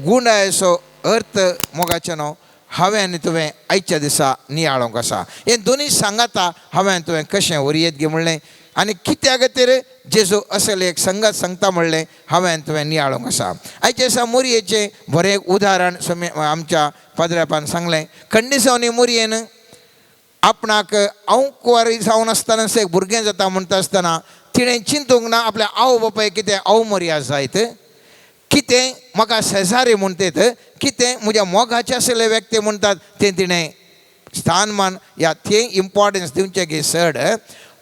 गुंडायचो अर्थ मोगाचें न्हू हांवें आनी तुवें आयच्या दिसा नियाळोंक आसा. हें दोनूय सांगाता हांवें आनी तुवें कशें वरयेत गे म्हणलें आनी कित्या खातीर जेजू असले एक संगत सांगता म्हणलें हांवें आनी तुवें नियाळोंक आसा. आयच्या दिसा मोरयेचें बरें एक उदाहरण सोमी आमच्या पाद्र्यापान सांगलें. खंडीसावनी मोरयेन आपणाक अंकुवारी जावन आसतना एक भुरगें जाता म्हणटा आसतना तिणें चिंतूंक ना आपल्या आवय बापाय कितें अवमर्याद जायत, कितें म्हाका शेजारी म्हणटात, कितें म्हज्या मोगाचे आशिल्ले व्यक्ती म्हणटात, तें तिणें स्थानमान या तें इम्पॉर्टन्स दिवचें की चड.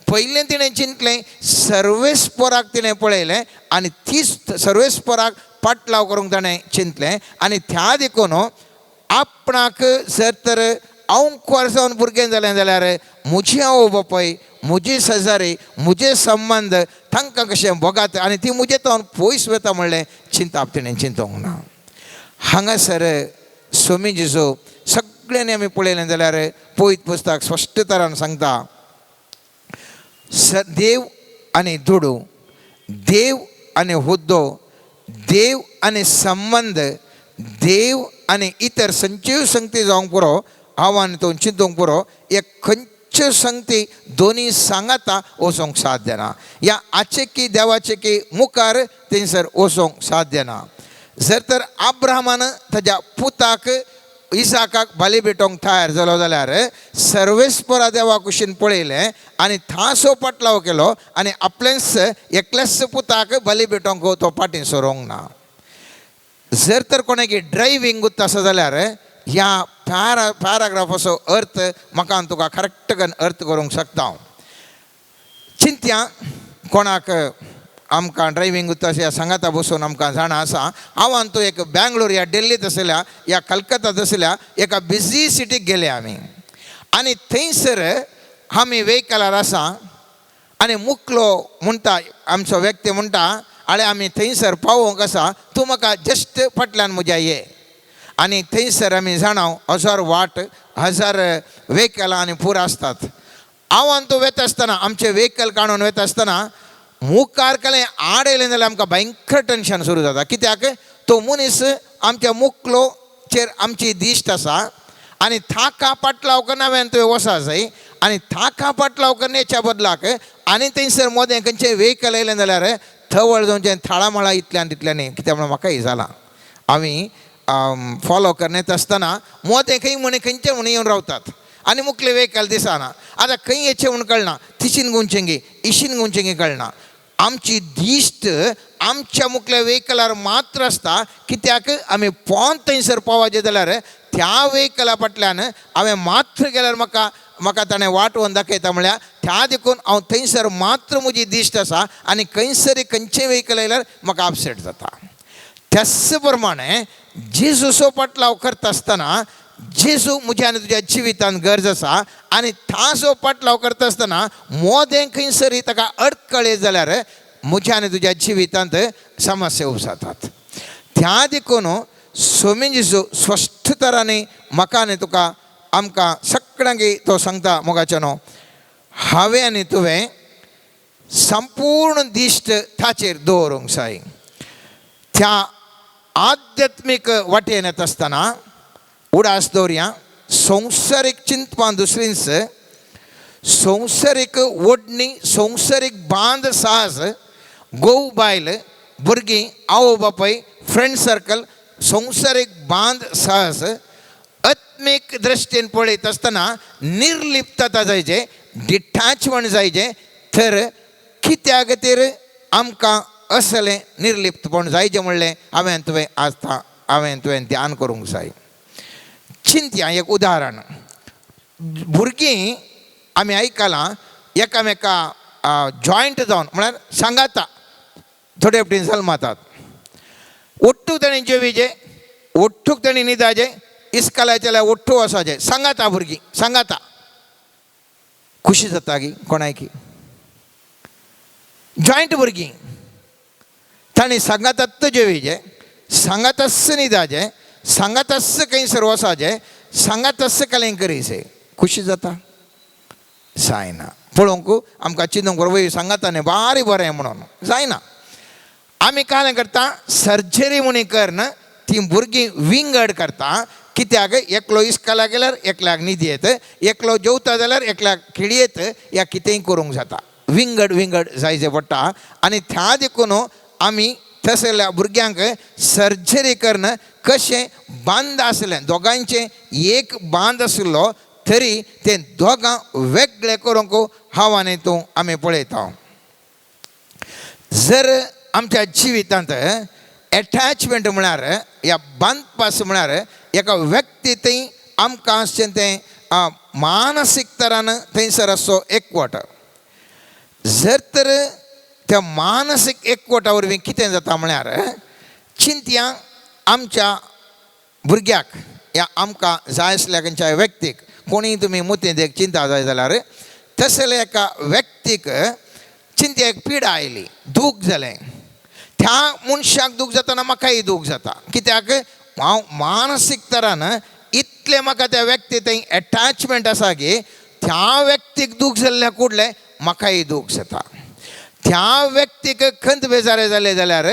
पयलें तिणें चिंतलें सर्वेस्पराक तिणें पळयलें आनी तीच सर्वेस्पराक पाटलाव करूंक ताणें चिंतलें आनी त्या देखून आपणाक जर तर अंकुर जावन भुरगें जालें जाल्यार म्हजी आवय बापाय, म्हजी शेजारी, म्हजे संबंद तांकां कशें भोगात आनी ती म्हजे तावन पयस वता म्हणलें चिंताप तिणें चिंतूंक ना. हांगासर सोमी जेजू सगळ्यांनी आमी पळयलें जाल्यार पयत पुस्तक स्पश्ट तरान सांगता देव आनी दुडू, देव आनी हुद्दो, देव आनी संबंद, देव आनी इतर संचीव संगती जावंक पुरो, हांव आनी तूं चिंतूंक पुरो, एक खंयच्यो संगती दोनी सांगाता वचोंक साध्य ना. ह्या आचेकी देवाचेकी मुखार थंयसर वचोंक साध्य ना. जर तर अब्राहमान ताज्या पुताक इसाकाक बली भेटोवंक तयार जालो जाल्यार सर्वेस्परा देवा कुशीन पळयलें आनी थासो पाटलाव केलो आनी आपलेंच एकल्याच पुताक बली भेटोवंक तो फाटीं सरोंक ना. जर तर कोणाकी ड्रायव्हींग उरता आसा जाल्यार ह्या पॅराग्राफाचो अर्थ म्हाका आनी तुका करेक्ट अर्थ करूंक शकता हांव. चिंत्या कोणाक आमकां ड्रायव्हींग उरता ह्या सांगाता बसून आमकां जाणा आसा. हांव आनी तूं एक बेंगलोर या दिल्लींत आसल्या या कलकत्तांत आसल्या एका बिजी सिटीक गेले आमी आनी थंयसर आमी वेहिकलार आसा आनी मुकलो म्हणटा आमचो व्यक्ती म्हणटा आळे आमी थंयसर पावोवंक आसा, तूं म्हाका जस्ट फाटल्यान म्हज्या ये. आनी थंयसर आमी जाणा हजार वाट हजार वेहिकलां आनी पुरो आसतात. हांव आनी तूं वता आसतना आमचें वेहिकल काडून वता आसतना मुखार कलें आड येयलें जाल्यार आमकां भयंकर टेंशन सुरू जाता. कित्याक तो मनीस आमच्या मुकलोचेर आमची दिश्ट आसा आनी थाका पाटलाव करना हांवें तुवें वसा जाय आनी थाका पाटलाव करण्याच्या बदलाक आनी थंयसर मोदें खंयचें वेहिकल येयलें जाल्यार थवळ जावचें थळामळा इतल्यान तितल्यान कित्याक म्हणून म्हाकाय जालां आमी फॉलो करण्यात आसतना मोदें खंय म्हण खंयचें म्हण येवन रावतात आनी मुखले व्हेकल दिसना. आतां खंय येचें म्हूण कळना, तिशीन गुंचेंगी इशीन गुंचेंगी कळना. आमची दिश्ट आमच्या मुखल्या व्हेकलार मात्र आसता, कित्याक आमी पोंत थंयसर पावपाचें जाल्यार त्या व्हेकला फाटल्यान हांवें मात्र गेल्यार म्हाका म्हाका ताणें वाट व्हरून दाखयता म्हळ्यार त्या देखून हांव थंयसर मात्र म्हजी दिश्ट आसा आनी खंयसर खंयचें व्हेकल आयल्यार म्हाका अपसेट जाता. त्याच प्रमाणे जेजूचो पाटलाव करता आसतना जेजू म्हज्या आनी तुज्या जिवितांत गरज आसा आनी ताचो पाटलाव करता आसतना मोदें खंयसर ताका अडकळे जाल्यार म्हज्या आनी तुज्या जिवितांत समस्या उपजातात. त्या देखून स्वामी जेजू स्पश्ट तरांनी म्हाका आनी तुका आमकां सगळ्यांक तो सांगता मोगाचें न्हू, हांवें आनी तुवें संपूर्ण दिश्ट ताचेर दवरूंक जाय. त्या आध्यात्मीक वाटेन येता आसतना उडास दवरया संवसारीक चिंतपान दुसरींच संवसारीक ओडणी संवसारीक बांद साहस घोव बायल भुरगीं आवय बापाय फ्रेंड सर्कल संवसारीक बांद साहस आत्मीक दृश्टीन पळयत आसतना निर्लिप्तता जायचे, डिटॅचमेंट जायचे. तर कित्या खातीर आमकां असलें निर्लिप्तपण जायचें म्हणलें हांवें तुवें आज हांवें तुवें ध्यान करूंक जाय. चिंतया एक उदाहरण, भुरगीं आमी आयकलां एकामेका जॉयंट जावन म्हळ्यार सांगाता थोडे फावटी जल्मातात, ओट्टूक ताणें जेवीचे, ओट्टूक ताणें न्हिदाचें, इस्कालाचें जाल्यार ओट्टू वचपाचें, सांगाता भुरगीं सांगाता खुशी जाता गी कोणायकी जॉयंट भुरगीं ताणें सांगातात जेवीचें, सांगाताच न्हिदाचें, सांगाताच खंयसर वचपाचें, सांगाताच कलें करीचें, खुशी जाता जायना. पळोवंक आमकां चिंतूंक बरोबर सांगाता न्ही बारी बरें म्हणून जायना. आमी कांय करता सर्जरी म्हूण करन ती भुरगीं विंगड करता, कित्याक एकलो इस्कालाक गेल्यार एकल्याक न्हीद येत, एकलो जेवता जाल्यार एकल्याक खेळयेत, या कितेंय करूंक जाता, विंगड विंगड जायचें पडटा. आनी त्या देखून आमी तसल्या भुरग्यांक सर्जरी करन कशें बांद आसलें दोगांयचें एक बांद आशिल्लो तरी ते दोगां वेगळे करूंक हांव आनी तूं आमी पळयता. जर आमच्या जिवितांत एटॅचमेंट म्हळ्यार ह्या बांदपास म्हळ्यार एका व्यक्ती थंय आमकां आसचें तें मानसीक तरान थंयसर आसचो एकवट. जर तर त्या मानसीक एकवटा वरवीं कितें जाता म्हळ्यार चिंतया आमच्या भुरग्याक या आमकां जाय आसल्या खंयच्याय व्यक्तीक कोणीय तुमी मुतींत एक चिंता जाय जाल्यार तसल्या एका व्यक्तीक चिंता एक पिडा आयली, दूख जालें, त्या मनशाक दूख जातना म्हाकाय दूख जाता, कित्याक हांव मानसीक तरान इतलें म्हाका त्या व्यक्ती थंय एटॅचमेंट आसा की त्या व्यक्तीक दूख जाल्ल्या कुडलें म्हाकाय दूख जाता. त्या व्यक्तीक खंत बेजार जाले जाल्यार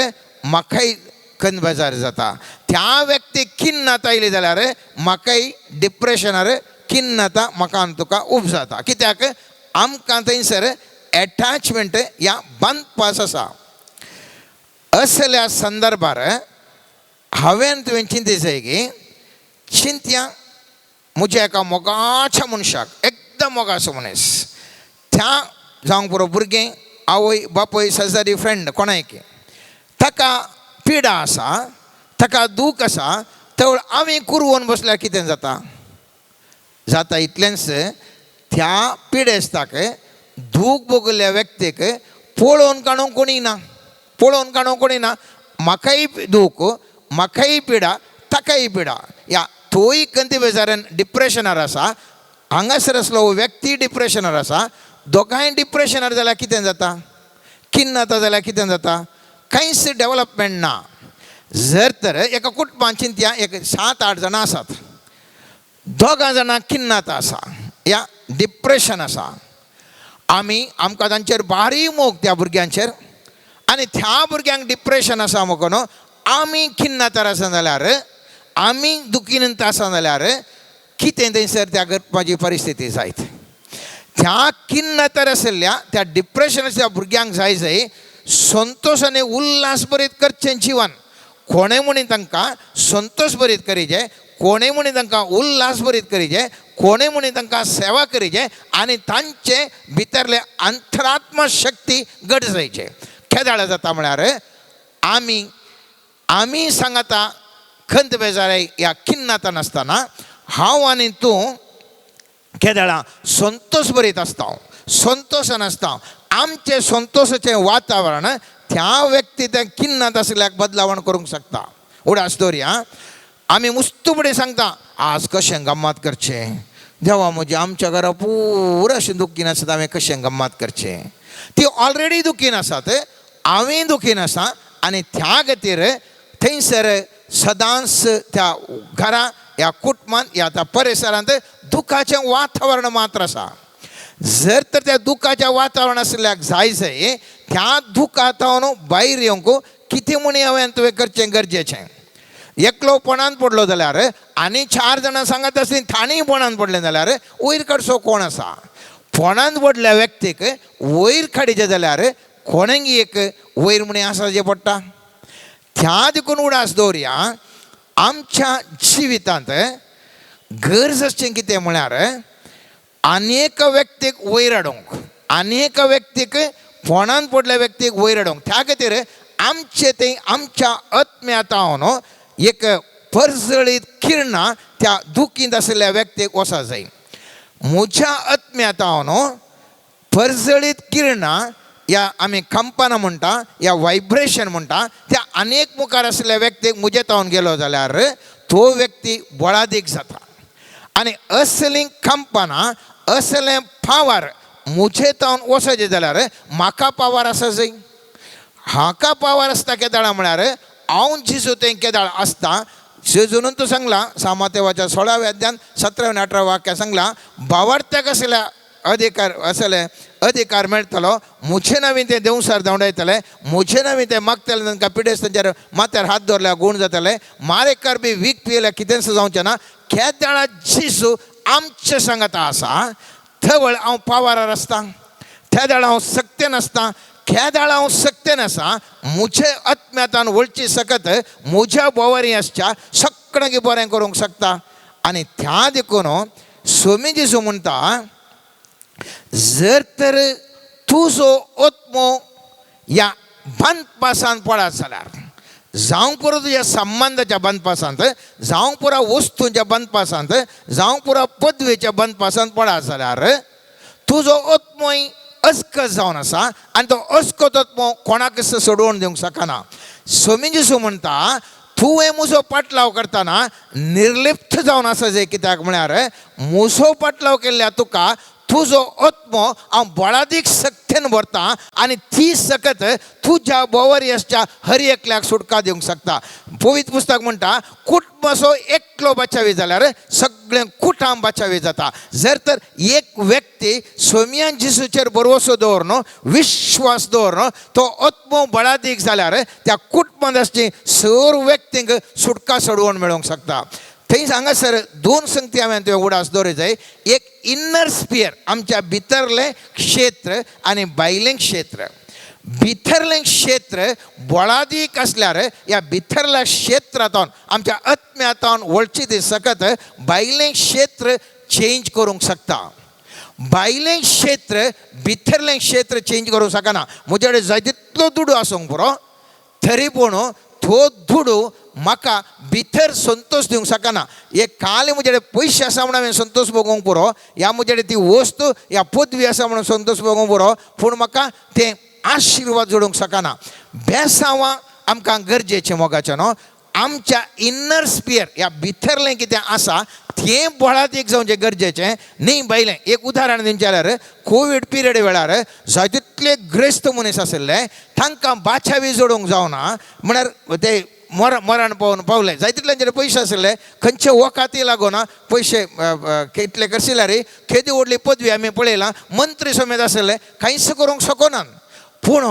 म्हाकाय खंत बेजार जाता. त्या व्यक्तीक खिन्नता आयली जाल्यार म्हाकाय डिप्रेशनार खिन्नता म्हाका आनी तुका उपजाता, कित्याक आमकां थंयसर एटॅचमेंट ह्या बांदपास आसा. असल्या संदर्भार हांवें तुवें चिंती जाय की चिंतया म्हज्या एका मोगाच्या मनशाक एकदम मोगाचो मनीस त्या जावंक पुरो भुरगें आवय बापूय शेजारी फ्रेंड कोणायकी ताका पिडा आसा, ताका दूख आसा, तवळ आमी कुरवोन बसल्यार कितें जाता जाता इतलेंच त्या पिडेस्ताक दूख भोगल्ल्या व्यक्तीक पळोवन काडूंक कोणी ना, पळोवन काडूंक कोणी ना, म्हाकाय दूख म्हाकाय पिडा ताकाय पिडा, या तोय खंती बेजारान डिप्रेशनार आसा, हांगासर आसलो व्यक्ती डिप्रेशनार आसा, दोगांय डिप्रेशनार जाल्यार कितें जाता, खिन्नता जाल्यार कितें जाता, कांयच डेवलपमेंट ना. जर तर एका कुटुंबान चिंतया एक 7-8 जाणां आसात, दोगां जाणां खिन्नता आसा या डिप्रेशन आसा, आमी आमकां तांचेर बारी मोग त्या भुरग्यांचेर आनी त्या भुरग्यांक डिप्रेशन आसा म्हणून आमी खिन्नतार आसा जाल्यार आमी दुखीनंत आसा जाल्यार कितें थंयसर त्या घडपाची परिस्थिती जायत. त्या खिन्नतार आशिल्ल्या त्या डिप्रेशन आशिल्ल्या भुरग्यांक जाय जाय संतोश आनी उल्हास भरीत करचें जिवन, कोणें म्हणून तांकां संतोश भरीत करीचे, कोणें म्हणी तांकां उल्हास भरीत करीचे, कोणें म्हणी तांकां सेवा करीचे आनी तांचे भितरले अंतरात्म शक्ती घट जायचे. केदाळ जाता म्हळ्यार आमी आमी सांगता खंत बेजाराय ह्या किन्नातान आसतना हांव आनी तूं केदळा संतोष भरीत आसता, संतोशान आसता. आमचें संतोशाचें वातावरण त्या व्यक्ती त्या किन्नात आशिल्ल्याक बदलावण करूंक शकता. उडास दवरया, आमी मुस्तू फुडें सांगता आज कशें गम्मात करचें, देवा म्हजें आमच्या घरा पुरा अशें दुखीन आसात, हांवें कशें गम्मात करचें. ती ऑलरेडी दुखीन आसात, हांवें दुखीन आसा आनी त्या खातीर थंयसर सदांच त्या घरा ह्या कुटुंबांत ह्या त्या परिसरांत दुखाचें वातावरण मात्र आसा. जर तर त्या दुखाच्या वातावरण आशिल्ल्याक जाय जाय त्या दुखांत भायर येवंक कितें म्हण हांवें तुवें करचें गरजेचें. एकलो पणान पडलो जाल्यार आनी चार जाणां सांगत आसलीं तांणीय पणान पडलें जाल्यार वयर काडचो कोण आसा. फोणांत पडल्या व्यक्तीक वयर काडीचें जाल्यार कोणेंगी एक वयर म्हण आसा जें पडटा. त्या देखून उडास दवरया, आमच्या जिवितांत गरज आसचें कितें म्हळ्यार आनी एका व्यक्तीक वयर हाडूंक, आनी एका व्यक्तीक फोणांत पडल्या व्यक्तीक वयर हाडूंक. त्या खातीर आमचें तें आमच्या आत्म्यातावन एक परजळीत किरणां त्या दुखींत आशिल्ल्या व्यक्तीक वचा जाय. म्हज्या आत्म्यातावन परजळीत किरणां ह्या आमी कंपनां म्हणटा, ह्या वायब्रेशन म्हणटा, त्या अनेक मुखार आशिल्ल्या व्यक्तीक म्हजे तावन गेलो जाल्यार तो व्यक्ती बळादीक जाता. आनी असलीं कंपनां असलें पावर म्हजे तावन वचचें जाल्यार म्हाका पावर आसा जाय. हाका पावर आसता केदाळा म्हळ्यार हांव जेजू तें केदाळ आसता. जेजून तूं सांगलां सामातेवाच्या 16व्या अध्यान 17 आनी 18 वाक्या सांगलां, भावार्थ्याक आसल्या अधिकार असले अधिकार मेळटलो, म्हजे नांवी ते देंवसार धांवडायतले, म्हजे नांवी ते मागतले, तांकां पिडेस्त तांचेर माथ्यार हात दवरल्यार गूण जातले, मारेकार बी वीख पियेल्यार कितेंच जावचें ना. केदाळा जेजू आमचे सांगता आसा थवळ हांव पावरार आसता, त्या हांव सक्तेन आसता, केदाळ हांव सक्तेन आसा. म्हजे आत्म्यातान वळची सकत म्हज्या बोवारी आसच्या सगळ्यांक बरें करूंक शकता. आनी त्या देखून स्वामी जेजू म्हणटा, जर तर तुजो आत्मो ह्या बांदपासान पडत जाल्यार, जावंक पुरो तुज्या संबंदाच्या बांदपासांत, जावंक पुरो वस्तूंच्या बांदपासांत, जावंक पुरो पदवेच्या बांदपासांत पडत जाल्यार तुजो आत्मोय अस्कत जावन आसा आनी तो अस्कत आत्मो कोणाक सोडोवन दिवंक शकना. स्वामी जेजू म्हणटा तुवें म्हजो पाटलाव करतना निर्लिप्त जावन आसा जे, कित्याक म्हळ्यार म्हजो पाटलाव केल्ल्या तुका तुजो आत्मो हांव बळादीक सक्तेन भरता आनी ती सकत तुज्या बोवारी आसच्या हर एकल्याक सुटका दिवंक शकता. पवित्र पुस्तक म्हणटा कुटुंबाचो एकलो बचावी जाल्यार सगळें कुटाम बचावी जाता. जर तर एक व्यक्ती सोमियान जेजूचेर भरवसो दवरनो, विश्वास दवरनो, तो आत्मो बळादीक जाल्यार त्या कुटुंबांत आसची सर्व व्यक्तींक सुटका सोडोवन मेळोवंक शकता. थंय हांगासर दोन संगती हांवें तुवें उडास दवरूंक जाय. एक इनर स्पियर आमच्या भितरलें क्षेत्र आनी भायलें क्षेत्र. भितरलें क्षेत्र बळादीक आसल्यार ह्या भितरल्या क्षेत्रांतून आमच्या आत्म्यांतून वळची ती सकत भायलें क्षेत्र चेंज करूंक शकता. भायलें क्षेत्र भितरलें क्षेत्र चेंज करूंक शकना. म्हजे कडेन जाय तितलो दुडू आसूंक पुरो, तरी पूण तो दुडू म्हाका भितर संतोश दिवंक शकना. एक काल म्हजे कडेन पयशे आसा म्हणून हांवें संतोश भोगूंक पुरो, ह्या म्हजे कडेन ती वस्तू ह्या पदवी आसा म्हणून संतोश भोगूंक पुरो, पूण म्हाका तें आशिर्वाद जोडूंक शकना. बेसांवां आमकां गरजेचें मोगाचें न्हू, आमच्या इनर स्पियर ह्या भितरलें कितें आसा तें बळादीक जावचें गरजेचें न्ही. भायलें एक उदाहरण दिवचें जाल्यार कोवीड पिरियड वेळार जाय तितले ग्रेस्त मनीस आशिल्ले तांकां बाचावी जोडूंक जावना म्हळ्यार ते मरण पावून पावले. जाय तितल्यांचेर पयशे आशिल्ले, खंयचे वखाती लागूना पयशे कितले करशिल्यार केदी व्हडली पदवी आमी पळयला, मंत्री समेत आशिल्ले, कांयच करूंक शकनात. पूण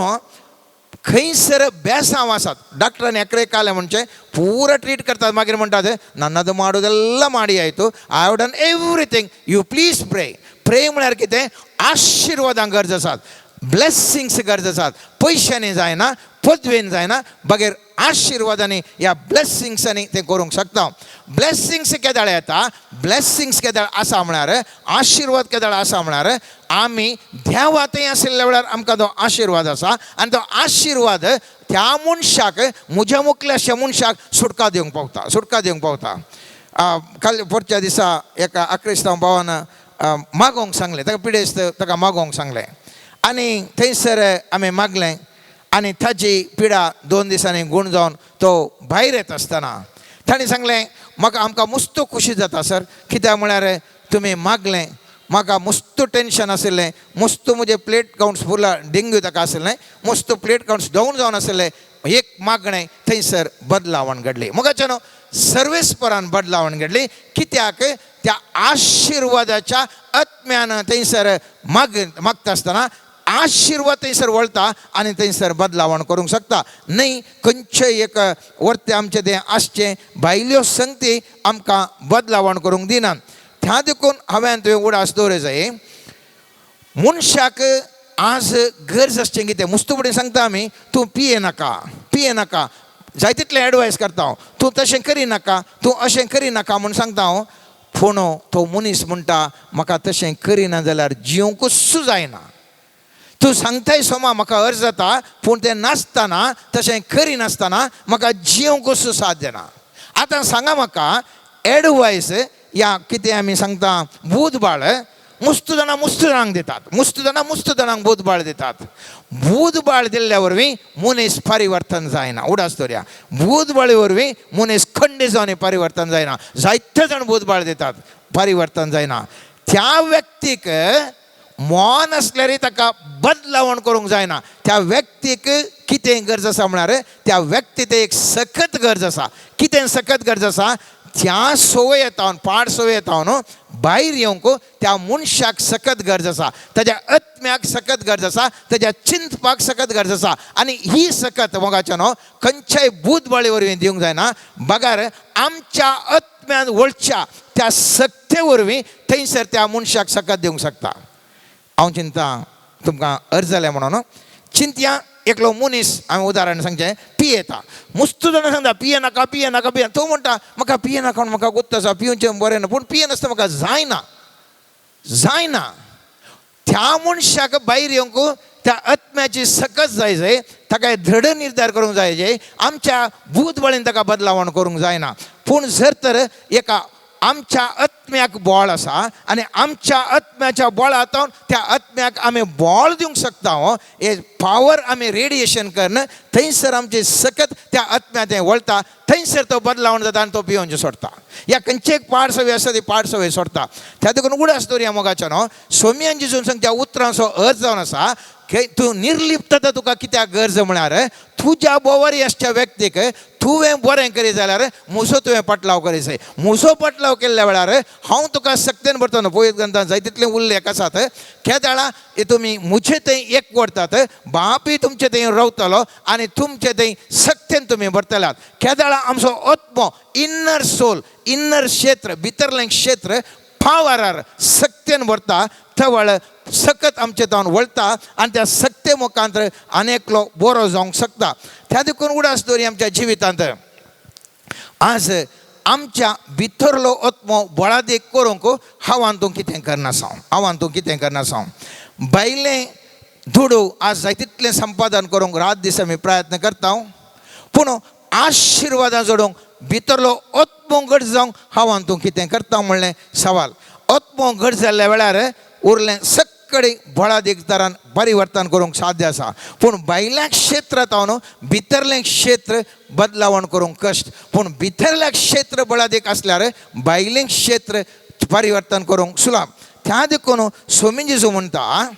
खंयसर बेसांव आसात ಡಾಕ್ಟ್ರನ್ನ ಎಕರೆ ಕಾಲ ಮುಂಚೆ ಪೂರ ಟ್ರೀಟ್ ಕರ್ತಾರೆ, ಮಾಗಿರ್ म्हणटात ನನ್ನದು ಮಾಡೋದೆಲ್ಲ ಮಾಡಿ ಆಯಿತು, I have done everything, you please pray. Pray म्हळ्यार कितें? आशिर्वादांक गरज आसात. ब्लेसिंग्स गरज आसात. पयशांनी जायना, पदवेन जायना, बगैर आशिर्वादांनी ह्या ब्लेसिंग्सांनी तें करूंक शकता. ब्लेसिंग्स केदाळ येता? ब्लेसिंग्स केदाळ आसा म्हळ्यार, आशिर्वाद केदाळ आसा म्हळ्यार, आमी देवा थंय आशिल्ल्या वेळार आमकां तो आशिर्वाद आसा आनी तो आशिर्वाद त्या मनशाक, म्हज्या मुखल्या मनशाक सुटका दिवंक पावता, सुटका दिवंक पावता. काल पोरच्या दिसा एका आक्रिस्तांव भावान मागोवंक सांगलें, ताका पिडेस्त, ताका मागोवंक सांगलें आनी थंयसर आमी मागलें आनी ताजी पिडा 2 दिसांनी गूण जावन तो भायर येता आसतना ताणें सांगलें, म्हाका आमकां मुस्त खुशी जाता सर, कित्याक म्हळ्यार तुमी मागलें, म्हाका मुस्त टेंशन आशिल्लें, मुस्त म्हजें प्लेट कावंट्स फुल डेंग्यू ताका आशिल्लें, मुस्त प्लेट कावंट्स डावन जावन आशिल्लें, एक मागणें थंयसर बदलावण घडली. मुगाचें न्हू सर्वेस्परान बदलावण घडली, कित्याक त्या आशिर्वादाच्या आत्म्यान थंयसर मागता आसतना आशिर्वाद थंयसर वळता आनी थंयसर बदलावण करूंक शकता. न्हय खंयचें एक वर्ते आमचें तें आसचें भायल्यो संगती आमकां बदलावण करूंक दिनात. त्या देखून हांवें तुवें उडास दवरूं जाय. मनशाक आज गरज आसचें कितें, मुस्तू फुडें सांगता आमी, तूं पिये नाका, पिये नाका, जाय तितलें एडवायस करता हांव, तूं तशें करिनाका, तूं अशें करिनाका म्हूण सांगता हांव. पूण तो मनीस म्हणटा म्हाका तशें करिना जाल्यार जिवंकूच जायना. तूं सांगताय सोमा म्हाका अर्ज जाता, पूण तें नासतना तशें करिनासतना म्हाका जिवंकूच साध्य ना. आतां सांगा म्हाका एडवायस या कितें आमी सांगता बूद बाळ मुस्त जाणां मुस्त जाणांक दितात, मुस्त जाणां मुस्त जाणांक बूद बाळ दितात. बूद बाळ दिल्ल्या वरवीं मनीस परिवर्तन जायना. उडास दवरया, बूद बाळी वरवीं मनीस खंड जावन परिवर्तन जायना. जायते जाण बूद बाळ दितात, परिवर्तन जायना. त्या व्यक्तीक मौन आसल्यारय ताका बदलावण करूंक जायना. त्या व्यक्तीक कितें गरज आसा म्हळ्यार त्या व्यक्ती ते एक सखत गरज आसा. कितें सखत गरज आसा? त्या संवय येता, पाड संवय येता न्हू भायर येवंक त्या मनशाक सखत गरज आसा, ताज्या आत्म्याक सखत गरज आसा, ताज्या चिंतपाक सखत गरज आसा. आनी ही सकत मोगाच्या न्हू खंयच्याय बूदबळी वरवीं दिवंक जायना, बगर आमच्या आत्म्यान वळच्या त्या सक्ते वरवीं थंयसर त्या मनशाक सकत दिवंक शकता. हांव चिंता तुमकां अर्ज जालें म्हणून चिंतया. एकलो मनीस, हांवें उदाहरण सांगचें, पियेता. मुस्त जाणां सांगता पिये नाका, पिये नाका, पिये. तो म्हणटा म्हाका पिये नाका म्हूण म्हाका गुत्त आसा, पिवचें बरें ना, पूण पिये नासतना म्हाका जायना, जायना. त्या मनशाक भायर येवंक त्या आत्म्याची सकत जाय जाय, ताका दृढ निर्धार करूंक जाय जाय. आमच्या बूदबळीन ताका बदलावण करूंक जायना. पूण जर तर एका आमच्या आत्म्याक बळ आसा आनी आमच्या आत्म्याच्या बळांत त्या आत्म्याक आमी बळ दिवंक शकता, हे पावर आमी रेडिएशन करून थंयसर आमची सकत त्या आत्म्या तें वळता, थंयसर तो बदलावण जाता आनी तो पिवनचें सोडटा. या खंयची एक पाड संवय आसा ती पाड संवय सोडटा. त्या देखून उडास दवरया मोगाच्या न्हू सोमयान जेजून सांगच्या उतरांचो अर्थ जावन आसा की तूं निर्लिप्तता तुका कित्याक गरज म्हळ्यार तुज्या बोवारी आसच्या व्यक्तीक तुवें बरें करी जाल्यार म्हजो तुवें पटलाव करी जाय. म्हजो पटलाव केल्ल्या वेळार हांव तुका सक्तेन भरतलो. पळयत ग्रंथान जाय तितलें उल्लेख आसात. केदाळा तुमी म्हजे थंय एक व्हरतात, बापूय तुमचे थंय रावतलो आनी तुमचे थंय सक्तेन तुमी भरतल्यात. केदाळा आमचो आत्मो, इन्नर सोल, इन्नर क्षेत्र, भितरलें क्षेत्र पावरार सक्तेन भरता, तवळ सकत आमचे तावन वळता आनी त्या सक्ते मुखांत आनी एकलो बरो जावंक शकता. त्या देखून उडास दवरी आमच्या जिवितांत आज आमच्या भितरलो आत्मो बळादीक करूंक हांवान तूं कितें करना साव, हांवान तूं कितें करना साव. भायलें दुडू आज जाय तितलें संपादन करूंक रात दीस आमी प्रयत्न करता, पूण आशिर्वादां जोडूंक भितरलो आत्मो घट जावंक हांवान तूं कितें करता म्हणलें सवाल. आत्मो घट जाल्ल्या वेळार उरलें सगळे बळादीक तरान परिवर्तन करूंक साध्य आसा. पूण भायल्या क्षेत्रांत न्हू भितरलें क्षेत्र बदलावण करूंक कश्ट, पूण भितरलें क्षेत्र बळादीक आसल्यार भायलें क्षेत्र परिवर्तन करूंक सुलाभ. त्या देखून सोमी जेजू म्हणटा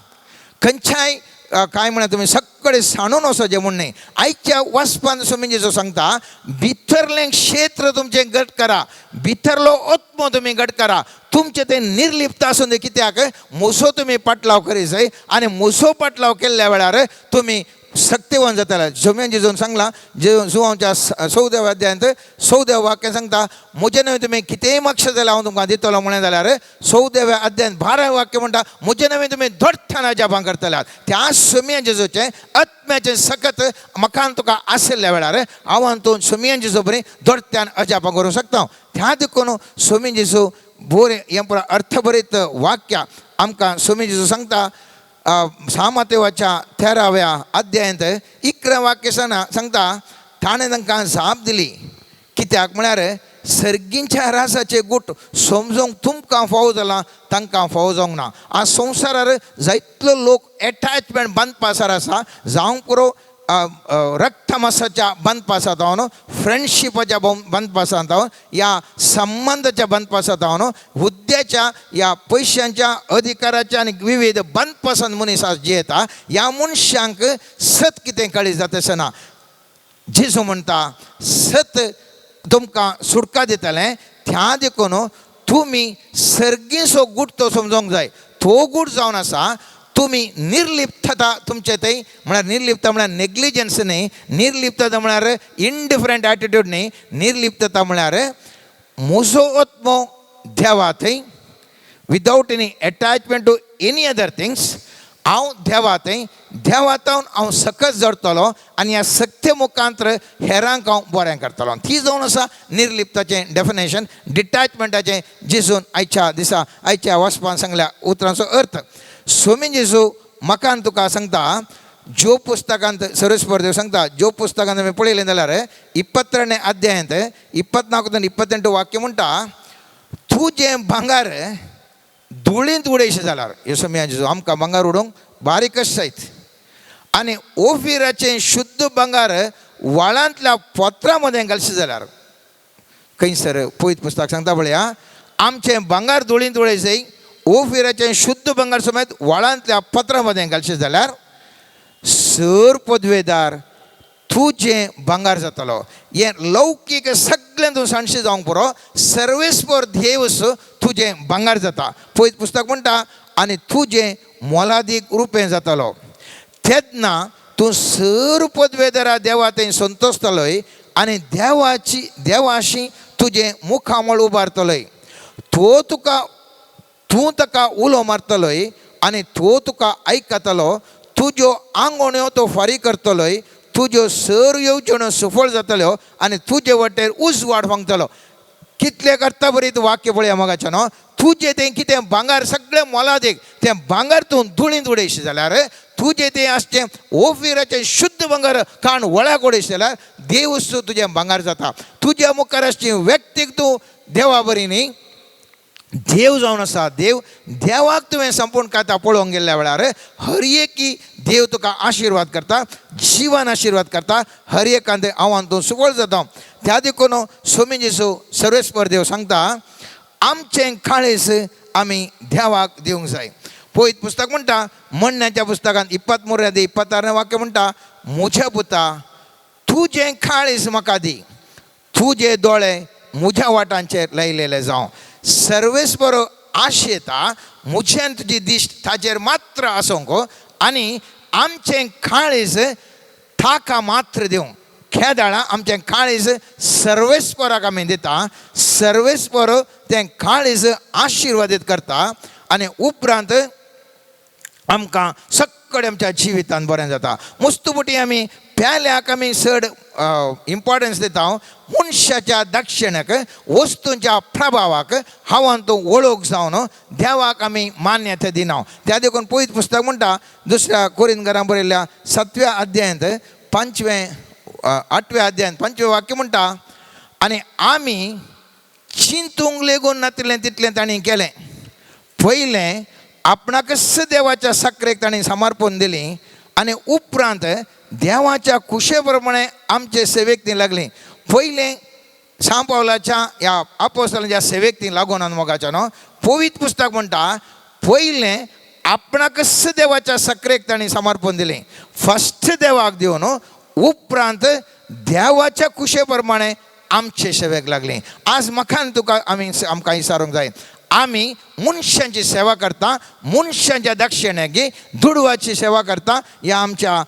खंयच्याय काय म्हणा तुमी सगळे सांडून वचचें म्हूण न्हय. आयच्या वाचपान सोमी जेजू सांगता भितरलें क्षेत्र तुमचें घट करा, भितरलो आत्मो तुमी घट करा, तुमचें तें निर्लिप्त आसूं दी. कित्याक म्हजो तुमी पाटलाव करी जाय आनी म्हजो पाटलाव केल्ल्या वेळार तुमी सक्तेवान जाताले. सोम्यान जेजून सांगलां, जुवांच्या 14व्या अध्यायांत 14व्या वाक्यान सांगता, म्हजें नवें तुमी कितेंय मागशे जाल्यार हांव तुमकां दितलो म्हणलें जाल्यार, 14व्या अध्यायांत 12व्या वाक्य म्हणटा, म्हजें नवें तुमी दोडठान अजापां करतल्यात. त्या सोम्यान जेजूचें आत्म्याचें सकत म्हाका तुका आशिल्ल्या वेळार हांव तूं सोम्यान जेजू बरी दोडत्यान अजापां करूंक शकता. त्या देखून सोमी जेजू बोरे हें पुरा अर्थभरीत वाक्य आमकां सोमी जेजू सांगता. सामातेवाच्या 13व्या अध्यायांत 11 वाक्य सांगता, ताणें तांकां जाप दिली, कित्याक म्हळ्यार सर्गींच्या राजाचे गूट समजूंक तुमकां फावो जालां, तांकां फावो जावंक ना. आज संवसारार जायतलो लोक एटॅचमेंट बांदपासार आसा, जावंक पुरो रक्तमासाच्या बांदपासा जावन, फ्रेंडशिपाच्या बांदपासा जावन, या संबंदाच्या बांदपासा जावन, हुद्द्याच्या या पयशांच्या अधिकाराच्या आनी विविध बांदपासान मनीस आज जियेता. ह्या मनशांक सत कितें कळी जाता आसना. जेजू म्हणटा, सत तुमकां सुटका दितलें. त्या देखून तुमी सर्गींचो गूट तो समजोंक जाय. तो गूट जावन आसा तुमी निर्लिप्तता तुमचे थंय, म्हळ्यार निर्लिप्तता म्हळ्यार नेग्लिजन्स न्ही, निर्लिप्तता म्हळ्यार इनडिफरंट एटिट्यूड न्ही, निर्लिप्तता म्हळ्यार म्हजो आत्मो देवा थंय, without any attachment to any other things. हांव देवा थंय, देवा तावन हांव सकस जडतलो आनी ह्या सक्ते मुखांतर हेरांक हांव बरें करतलो. ती जावन आसा निर्लिप्ताचें डेफिनेशन, डिटॅचमेंटाचें. जेजून आयच्या दिसा आयच्या वाचपान सांगल्या उतरांचो अर्थ. सोमी जेजू म्हाका आनी तुका सांगता, ज्यो पुस्तकांत सर्वेस्पर देव सांगता, ज्यो पुस्तकांत आमी पळयलें जाल्यार 22ನೇ अध्यायांत 24 28 वाक्य म्हणटा, तुजें भांगर धुळींत उडयशें जाल्यार, येसो जेजू आमकां भांगर उडोवंक बारीक कश्ट जायत, आनी ओफिराचें शुद्ध भांगर व्हाळांतल्या पोत्रां मदें घालशें जाल्यार, खंयसर पयत पुस्तक सांगता पळया, आमचें भांगर धुळींत उडयशें, ओफिराचें शुद्ध भांगर समेत व्हाळांतल्या पत्रां मदें घालशें जाल्यार, सर पदवेदार तुजें भांगर जातलो. हें लौकीक सगळें तूं सांडशी जावंक पुरो, सर्वेस्पर देवस तुजें भांगर जाता. पयत पुस्तक म्हणटा, आनी तुजें मोलादीक रुपें जातलो. तेन्ना तूं सर पदवेदारा देवा थंय संतोशतलोय आनी देवाची देवाशी तुजें मुखामळ उबारतलोय. तो तुका तूं ताका उलो मारतलोय आनी तो तुका आयकतलो. तुज्यो आंगोण्यो तो फारीक करतलोय, तुज्यो सर येवजण्यो सफळ जातल्यो आनी तुजे वटेर उजवाड फांगतलो. कितले करता बरी तूं वाक्य पळया मोगाचें न्हू. तुजें तें कितें भांगर सगळें मोलादीक, तें भांगर तूं धुळींत उडयशें जाल्यार, तुजें तें आसचें ओफिराचें शुद्ध भांगर काण वळ्याक उडयशें जाल्यार, देवूच तुजें भांगर जाता. तुज्या मुखार आसची व्यक्तीक तूं देवा बरी न्ही, देव जावन आसा. देव देवाक तुवें संपूर्ण कथा पळोवंक गेल्ल्या वेळार हर एकी देव तुका आशिर्वाद करता, जिवन आशिर्वाद करता. हर एकांत आव्हान तूं सुबळ जाता. त्या देखून सोमी जेजू सर्वेस्पर देव सांगता, आमचें काळीज आमी देवाक दिवंक जाय. पयत पुस्तक म्हणटा, म्हणण्याच्या पुस्तकांत 23 26 वाक्य म्हणटा, म्हज्या पुता तुजें काळीज म्हाका दी, तुजे दोळे म्हज्या वाटांचेर लायलेले जावं. सर्वेस्पर आशेता म्हज्यान तुजी दिश्ट ताचेर मात्र आसूंक आनी आमचें काळीज ताका मात्र दिवंक. खेदाळा आमचें काळीज सर्वेस्पराक आमी दिता, सर्वेस्पर तें काळीज आशिर्वादीत करता आनी उपरांत आमकां सगळें आमच्या जिवितान बरें जाता. मुस्तुपुटी आमी पेल्याक आमी चड इम्पॉर्टन्स दिता, मनशाच्या दक्षिणेक वस्तूंच्या प्रभावाक हांवान तूं वळख जावन देवाक आमी मान्यता दिना. त्या देखून पयत पुस्तक म्हणटा, दुसऱ्या कोरिंद घरां बरयल्ल्या 7व्या अध्यायांत 5वें 8व्या अध्यायांत 5वें वाक्य म्हणटा, आनी आमी चिंतूंक लेगून नातिल्लें तितलें तांणी केलें. पयलें आपणाकच देवाच्या साकरेक तांणी समर्पण दिली आनी उपरांत देवाच्या खुशे प्रमाणे आमचे सेवेक ती लागली. पयलें सांव पावलाच्या ह्या आपोस्तालाच्या सेवेक ती लागून मोगाच्या न्हू. पवित्र पुस्तक म्हणटा, पयलें आपणाकच देवाच्या साकरेक तांणी समर्पण दिलें, फस्ट देवाक दिवन उपरांत देवाच्या खुशे प्रमाणे आमचे सेवेक लागली. आज म्हाका आनी तुका आमी आमकां विचारूंक जाय, आमी मनशांची सेवा करता, मनशांच्या दक्षिणेक दुडवाची सेवा करता, या आमच्या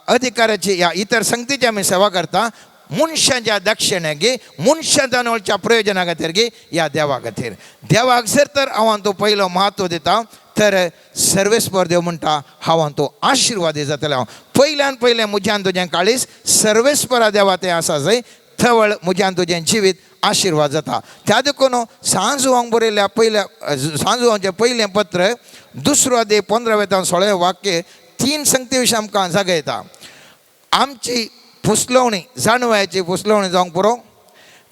अधिकाराची या इतर संगतीची आमी सेवा करता, मनशांच्या दक्षिणेक, मनशांच्या वळच्या प्रयोजना खातीर गी या देवा खातीर. देवाक जर तर हांव तो पयलो म्हत्व दिता तर सर्वेस्पर देव म्हणटा हांव तो आशिर्वादी जातलो. हांव पयल्यान पयलें म्हज्यान तुजें काळीज सर्वेस्परा देवा तें आसा जंय थवळ म्हज्यान तुजें जिवीत आशिर्वाद जाता. त्या देखून सांजुवांक बरयल्ल्या पयल्या सांजुवांचें पयलें पत्र दुसरो अध्याय 15 तावन 16 वाक्य तीन संगती विशीं आमकां जागयता. आमची फुसलवणी, जाणवायची फुसलवणी जावंक पुरो,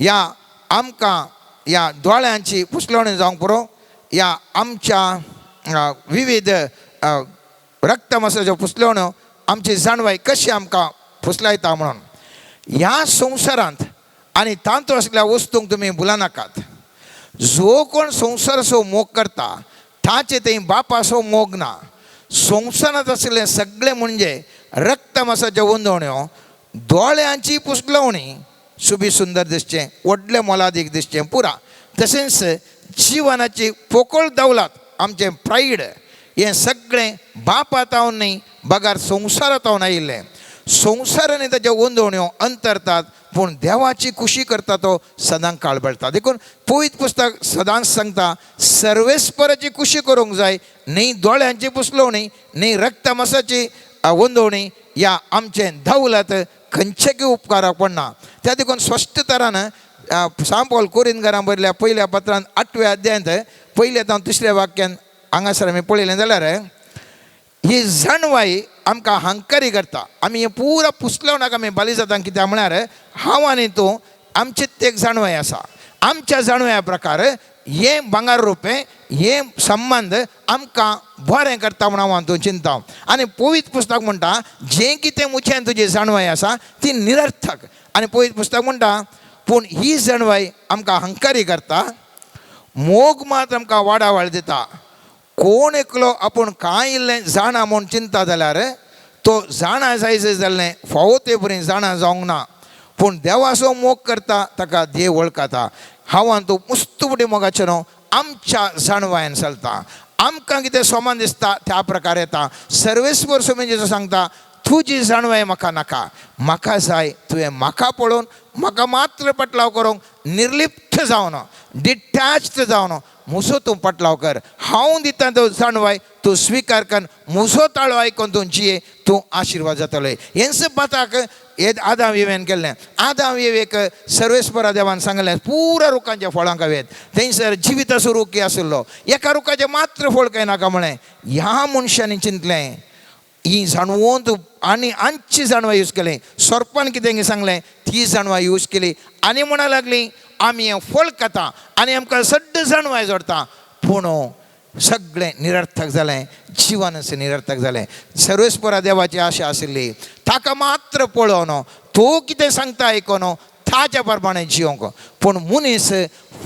या आमकां या दोळ्यांची फुसलवणी जावंक पुरो, या आमच्या विविध रक्तमासाच्यो फुसलवण्यो आमची जाणवाय कशी आमकां फुसलायता म्हणून. ह्या संवसारांत आनी तांतूत आसल्या वस्तूंक तुमी भुलनाकात. जो कोण संवसाराचो मोग करता ताचे थंय बापाचो मोग ना. संवसारांत आशिल्लें सगळें म्हणजे रक्तमासाच्यो वंदवण्यो, दोळ्यांची पुसलवणी, सुबी सुंदर दिसचें, व्हडलें मोलादीक दिसचें पुरा, तशेंच जिवनाची पोकळ दौलत, आमचें प्रायड, हें सगळें बापा तावन न्ही बगार संवसारा तावन आयिल्लें. संवसारांनी ताच्यो वंदवण्यो अंतरतात, पूण देवाची खुशी करता तो सदां काळ बळटा. देखून पवित्र पुस्तक सदांच सांगता सर्वेस्पराची खुशी करूंक जाय, न्ही दोळ्यांची पुसलवणी, न्ही रक्तमासाची वंदवणी, या आमचें दौलत खंयचे उपकाराक पडना. त्या देखून स्पश्ट तरान सांपोल कोरिंदकारां बरयल्या पयल्या पत्रान 8व्या अध्यायांत पयल्या तावन 3ऱ्या वाक्यान हांगासर आमी पळयलें जाल्यार ही जाणवाय आमकां हंकारी करता. आमी हें पुरा पुसलवणाक आमी बाली जाता. कित्याक म्हळ्यार हांव आनी तूं आमची एक जाणवाय आसा. आमच्या जाणवया प्रकार हें भांगर रुपें हें संबंद आमकां बरें करता म्हूण हांव तूं चिंता. आनी पवित्र पुस्तक म्हणटा जें कितें मुच्यान तुजी जाणवाय आसा ती निरर्थक. आनी पवित्र पुस्तक म्हणटा पूण ही जाणवाय आमकां हंकारी करता, मोग मात आमकां वाडावळ दिता. कोण एकलो आपूण कांय इल्लें जाणा म्हूण चिंता जाल्यार तो जाणा जाय जाल्लें फावो ते परी जाणा जावंक ना, पूण देवाचो मोग करता ताका देव वळखता. हांव आनी तूं मुस्त फुडें मोगाचें न्हू आमच्या जाणवायेन चलता, आमकां कितें सोमान दिसता त्या प्रकार येता. सर्वेस्पर स्वामी जेजू सांगता तुजी जाणवाय म्हाका नाका, म्हाका जाय तुवें म्हाका पळोवन म्हाका मात्र पटलाव करूंक निर्लिप्त जावन डिटॅच्ड जावन म्हजो तूं पटलाव कर. हांव दिता तो जाणवाय तूं स्विकार कर, म्हजो ताळो आयकून तूं जिये, तूं आशिर्वाद जातलो. हेंच पाताक हे आदाम येवेन केल्लें. आदाम येवेक सर्वेस्परा देवान सांगलें पुरा रुखांच्या फळां खावयेत, थंयसर जिविताचो रूख आशिल्लो, एका रुखाचें मात्र फळ काय नाका म्हळें. ह्या मनशांनी चिंतलें ही जाणवंत आनी आमची जाणवाय यूज केली. सोरपान कितें सांगलें ती जाणवाय यूज केली आनी म्हणा लागली आमी हें फळ खाता आनी आमकां सड्ड जाणवाय जोडटा, पूण सगळें निरर्थक जालें, जिवनच निरर्थक जालें. सर्वेस्परा देवाची आशा आशिल्ली ताका मात्र पळोवन तो कितें सांगता आयकोन ताच्या प्रमाणे जिवंक. पूण मनीस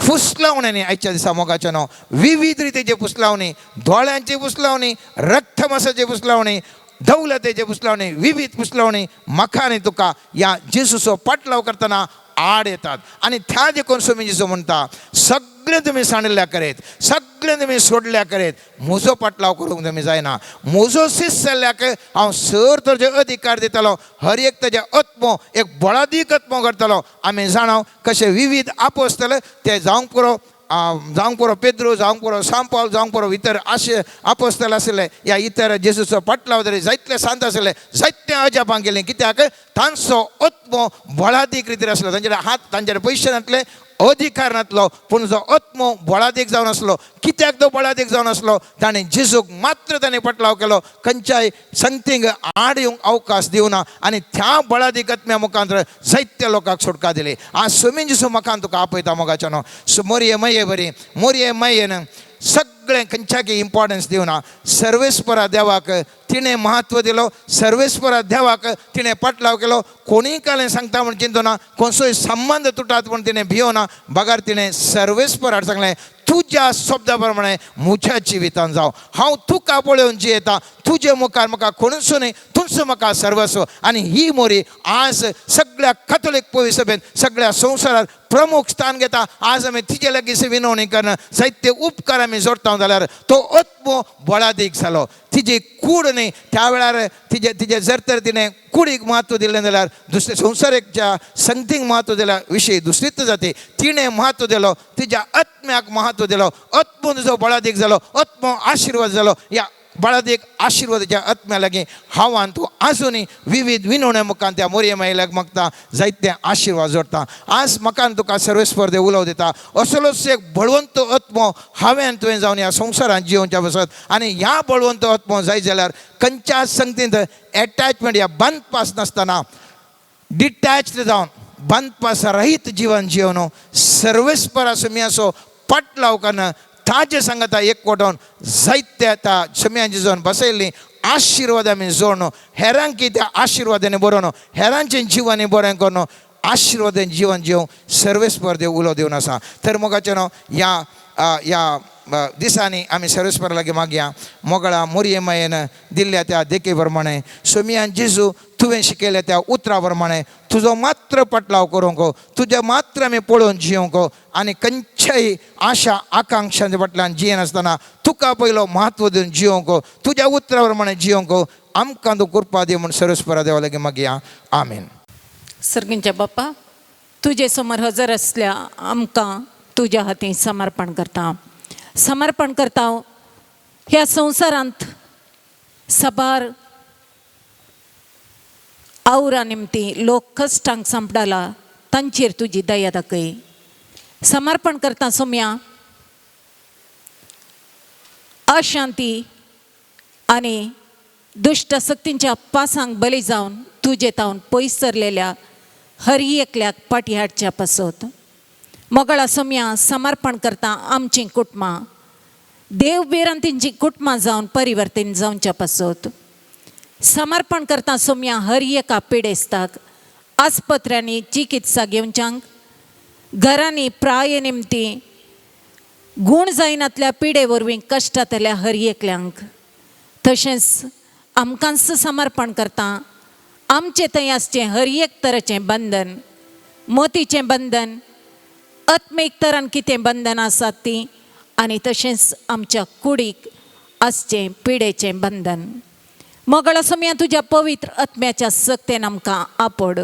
फुसलावण्यांनी आयच्या दिसा मोगाच्या न्हू विविध रितीचे फुसलावणी, दोळ्यांची फुसलावणी, रक्तमासाची फुसलावणी, दौलतेचे फुसलावणी, विविध फुसलावणी म्हाका आनी तुका ह्या जेजूचो पाटलाव करतना आड येतात. आनी त्या देखून स्वामी जेजू म्हणटा सगळें तुमी सांडल्या करेत, सगळें तुमी सोडल्या करेत, म्हजो पाटलाव करूंक तुमी जायना. म्हजो शिस्त जाल्ल्याक हांव सर ताजे अधिकार दितलो, हर एक ताजे आत्मो एक बळादीक आत्मो करतलो. आमी जाणा कशे विविध आपोस्तले ते जावंक पुरो, जावंक पुरो पेद्रू, जावंक पुरो सांपावल, जावंक पुरो इतर आशे आपोस्तल आशिल्ले, या इतर जेजूचो पाटलाव तरी जायतले सांत आशिल्ले, जायते अजापां केलीं. कित्याक तांचो आत्मो बळादीक रितीर आसलो. तांचे हात तांचे पयशे नासले, अधिकार नासलो, पूण जो आत्मो बळादीक जावन आसलो. कित्याक तो बळादीक जावन आसलो? ताणें जेजूक मात्र ताणें पटलाव केलो, खंयच्याय संगतींक आड येवंक अवकाश दिवना आनी त्या बळादीक आत्म्या मुखांत जायत्या लोकांक सुटका दिली. आज स्वामी जेजू म्हाका तुका आपयता मोगाच्या न्हू मोरये मये बरी मोरये मयेन सगळें खंयच्याकय इम्पॉर्टन्स दिवना. सर्वेस्परा देवाक तिणें म्हत्व दिलो, सर्वेस्परा देवाक तिणें पाटलाव केलो. कोणीय कालें सांगता म्हूण चिंतना, कोणसोय संबंद तुटात म्हूण तिणें भियोना, बगार तिणें सर्वेस्पराक सांगलें तुज्या शब्दा प्रमाणे म्हज्या जिवितान जावं. हांव तुका पळोवन जियेता, तुजे मुखार म्हाका कोणूच न्हय, तूंच म्हाका सर्वस्व. आनी ही मोरी आज सगळ्या कथोलीक पवित्र सभेन सगळ्या संवसारात प्रमुख स्थान घेता. आज आमी तिजे लागीं विनवणी करणं जायते उपकार आमी जोडटा जाल्यार तो आत्मो बळादीक जालो. तिजी कूड न्ही त्या वेळार तिजे तिजे जर तर तिणें कुडीक म्हत्व दिलें जाल्यार दुसरे संवसारीकच्या संगतीक म्हत्व दिल्या विशय दुसरीच जाती. तिणें म्हत्व दिलो, तिज्या आत्म्याक म्हत्व दिलो, आत्मो तुजो बळादीक जालो, आत्मो आशिर्वाद जालो. ह्या बळादीक आशिर्वादाच्या आत्म्या लागीं हांव आनी तूं आजुनूय विविध विनवण्या मुखान त्या मोरये मायल्याक मागता, जायते आशिर्वाद जोडटा. आज म्हाका आनी तुका सर्वेस्पर देव उलोव दिता, असलोच एक बळवंत आत्मो हांवें आनी तुवें जावन ह्या संवसारांत जियोवच्या पासत. आनी ह्या बळवंत आत्मो जाय जाल्यार खंयच्या संगतींत एटॅचमेंट या बांदपास नासतना डिटॅच्ड जावन बांदपास रहीत जिवन जिवन सर्वेस्परा सुम्याचो पाटलाव करून ताजे सांगता एकवटून जायते त्या सुम्यांची जावन बसयल्ली आशिर्वाद आमी जोडून हेरांकी त्या आशिर्वादांनी बरोवन हेरांचें जिवानी बरें करून आशिर्वादान जिवन जिवन सर्वेस्पर देव उलो दिवन आसा. तर मोगाचें न्हू ह्या ह्या दिसांनी आमी सर्वेस्परा लागीं मागया. मोगळा मोरये मायेन दिल्ल्या त्या देखी प्रमाणे सोमियान जेजू तुवें शिकयल्या त्या उतरा प्रमाणे तुजो मात्र पटलाव करूंक, तुजें मात्र आमी पळोवन जियोंक आनी खंयच्याय आशा आकांक्षांच्या फाटल्यान जियेनासतना तुका पयलो म्हत्व दिवन जियोंक, तुज्या उतरा प्रमाणे जियोंक आमकां तूं कृपा दी म्हूण सर्वेस्परा देवा लागीं मागया. आमीन. सर्गींच्या बाप्पा, तुजे समोर हजर असल्या आमकां तुज्या हातीं समर्पण करता, समर्पण करता. ह्या संवसारांत साबार आवरा निमती लोक कश्टांक सांपडाला, तांचेर तुजी दया दाखय. समर्पण करता सोम्या, अशांती आनी दुश्ट शक्तींच्या पासांक बली जावन तुजे तावन पयस सरलेल्या हर एकल्याक पाटी हाडच्या पासत. मोगळा सोम्या, समर्पण करता आमचीं कुटुंबां देव भिरांतींची कुटुंबां जावन परिवर्तन जावच्या पासत. समर्पण करता सोम्या, हर एका पिडेस्ताक आस्पत्र्यांनी चिकित्सा घेवच्यांक, घरांनी प्राय निमती गूण जायनातल्या पिडे वरवीं कश्टांतल्या हर एकल्यांक. तशेंच आमकांच समर्पण करता, आमचें थंय आसचें हर एक तरेचें बंधन, मोतीचें बंधन, आत्मीक तरान कितें बंधन आसात तीं, आनी तशेंच आमच्या कुडीक आसचें पिडेचें बंधन. मोगळा सोम्या, तुज्या पवित्र आत्म्याच्या सक्तेन आमकां आपड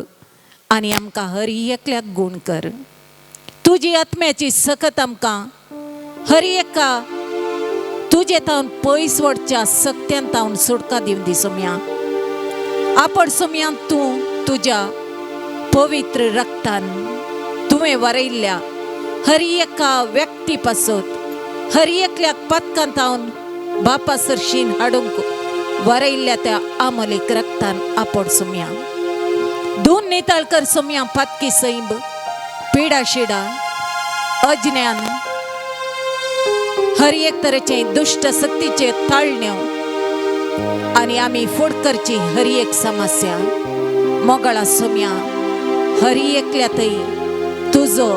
आनी आमकां हर एकल्याक गूण कर. तुजी आत्म्याची सकत आमकां हर एका तुजे तावन पयस वडच्या सक्त्यान तावन सुटका दिवन दी सोम्या. आपड सोम्या, तूं तुज्या पवित्र रक्तान तुवें वरयल्ल्या हर एका व्यक्ती पासत, हर एकल्याक पातकान तावन बापा सरशीन हाडूंक वरयल्ल्या त्या आमोलीक रक्तान आपड सोम्या. दोन नितळ कर सोम्या पातकी सैंब, पिडा शिडा, अज्ञान, हर एक तरेचे दुश्ट शक्तीचे ताळण्यो आनी आमी फुड करची हर एक समस्या. मोगळा सोम्या, हर एकल्या थंय तुजो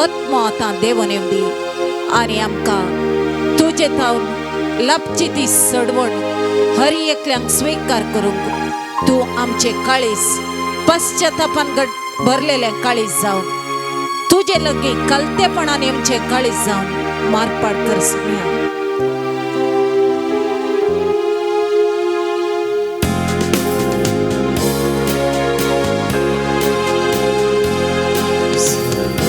आत्मो आतां देवून येवदी आनी आमकां तुजे थावन लाभची ती सडवण हर एकल्यांक स्विकार करूंक तूं आमचे काळीज पश्चातापान भरलेलें काळीज जावन तुजे लागीं कलतेपणान आमचे काळीज जावन मारपाट कर सोम्या. Salve,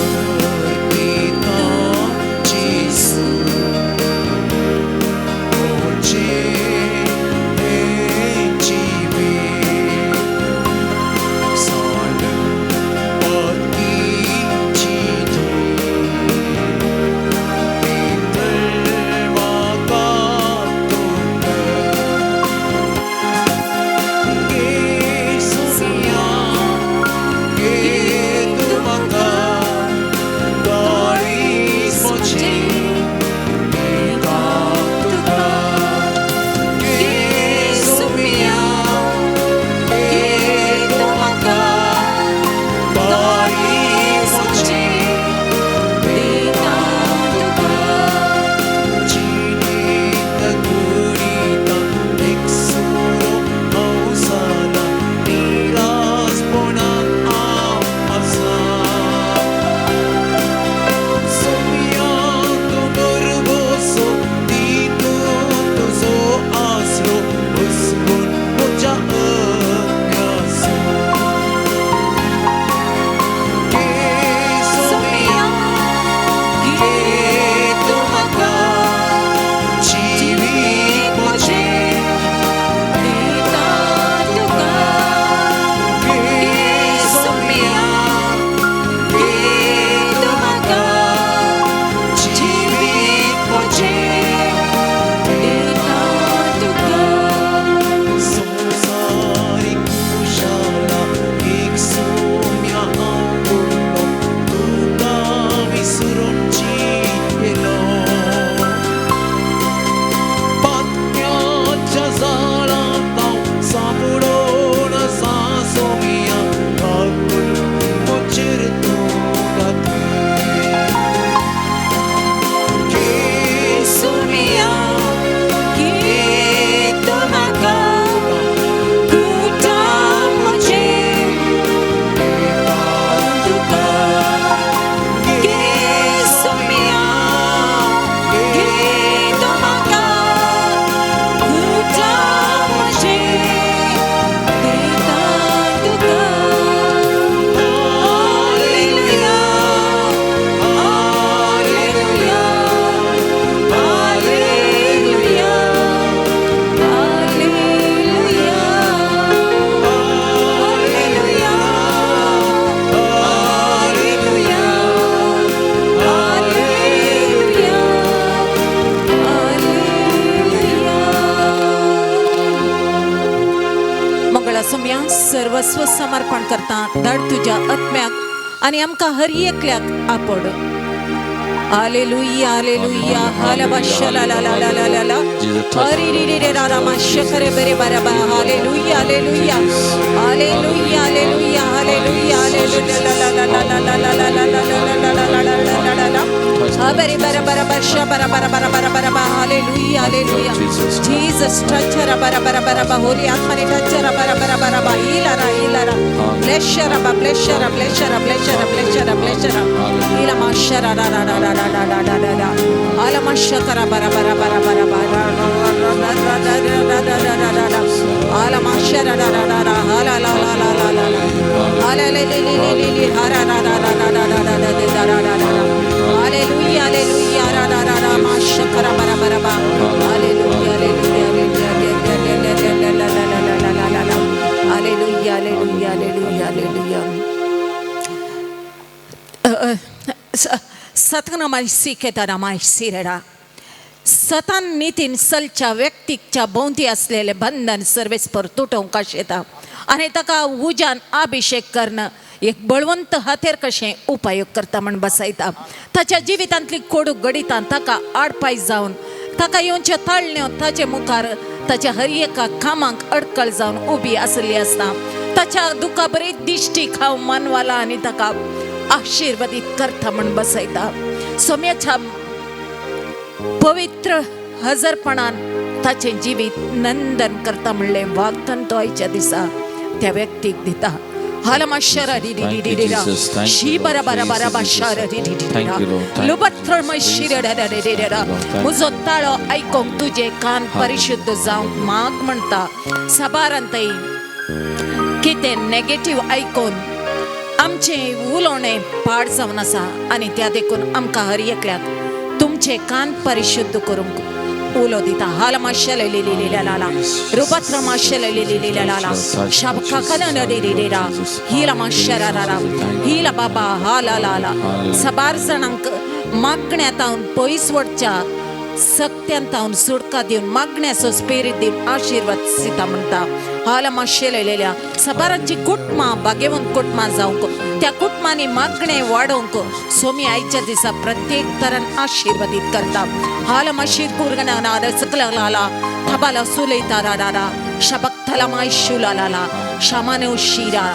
सर्वस्व समर्पण करता. धाड तुज्या आत्म्याक आनी आमकां हर एकल्याक आपड. हालेलुया हालेलुया हालबा शला ला ला ला ला ला ला हरी री री रे रा रा मा शखरे बेरे बारा बा. Hallelujah hallelujah hallelujah hallelujah hallelujah hallelujah ला ला ला ला ला ला ला ला ला ला ला ला ला ला ला ला ला बरे बरा बरा बरा बरा बरा बरा बरा बरा बा. हालेलुया हालेलुया जीसस टच रा बरा बरा बरा बा. होली आत्माने टच रा बरा बरा बरा बा. इला रा इला रा ब्लेस रा बा ब्लेस रा ब्लेस रा ब्लेस रा ब्लेस रा ब्लेस रा इला मा शरा रा रा रा रा रा रा रा रा रा आला मा शकरा बरा बरा बरा बरा बा रा रा रा रा रा रा रा रा रा रा रा रा आला मा शरा रा रा रा रा हाला ला ला ला ला ला ला हाला ले ले ले ले ले ले हरा रा रा रा रा रा रा रा रा रा रा रा रा. हालेलुया हालेलुया रा रा रा रा मा शकरा बरा बरा बा. हालेलुया हालेलुया हालेलुया ला ला ला ला ला ला ला. Hallelujah hallelujah hallelujah hallelujah. सतनामाय सिकेतारामाय सिरेडा सतान नितीन सलच्या व्यक्तीच्या भोंवती असलेले बंधन सर्वेस पर तुटोवंक येता आनी ताका उज्यान अभिषेक करणं एक बळवंत हातेर कशें उपयोग करता म्हण बसयता. ताच्या जिवितांतली कोडू गडितां ताका आडपाय जावन ताका येवचे ताळण्यो ताचे मुखार ताच्या हर एका कामाक अडकळ जावन उबी आसली आसता. ताच्या दुखा बरी दिश्टीक हांव मानवाला आनी ताका आशिर्वादीत करता म्हण बसयता. सोम्याच्या पवित्र हजरपणान ताचें जिवीत नंदन करता म्हणलें वागतान तो आयच्या दिसा त्या व्यक्तीक दिता. म्हजो ताळो आयकोंक तुजे कान परिशुद्ध जावंक माग म्हणटा. साबारांतय कितें नेगेटीव आयकोन आमचें उलोवणें पाड जावन आसा आनी त्या देखून आमकां हर एकल्याक तुमचे कान परिशुद्ध करूंक उलो दिता. हाल माशेले लिली लाला रुपत्र माशेले लिली लाला शबका कलन रा हिला माशेरा रा हिला बाबा हाला लाला. सबार जाणांक मागण्यांत पयस वडच्या सक्त्यांत सुटका दिवन मागण्याचो स्पिरीट दिवन आशिर्वाद दिता म्हणटा. हाल माशेलेल्या सबारांची कुटुंबां भाग्यवंत कुटुंबां जावंक त्या कुटुंबांनी मागणें वाडोवंक सोमी आयच्या दिसा प्रत्येक तरान आशिर्वादीत करता. हाल माशीर कुरगणा रसकला लाला थबाला सुलयता रा रा शबकथला माय शुला लाला शमानो शिरा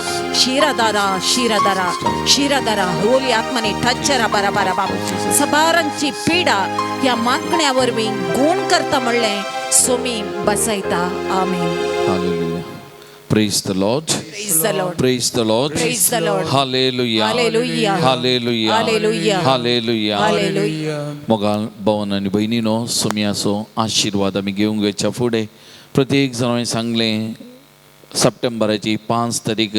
शिरा दारा शिरा दारा शिरा दारा होली आत्माने टचरा बारा बारा बाप. सबारांची पिडा ह्या मागण्या वरवीं गुण करता म्हणलें सोमी बसयता. आमेन. Hallelujah. Praise the Lord. Praise the Lord. Praise the Lord. Praise the Lord. Hallelujah. Hallelujah. Hallelujah. Hallelujah. Hallelujah. Hallelujah. मोगाल भवन आनी भयणीनो सोम्याचो आशिर्वाद आमी घेवंक वयच्या फुडें प्रत्येक जाणांनी सांगलें सप्टेंबराची 5 तारीख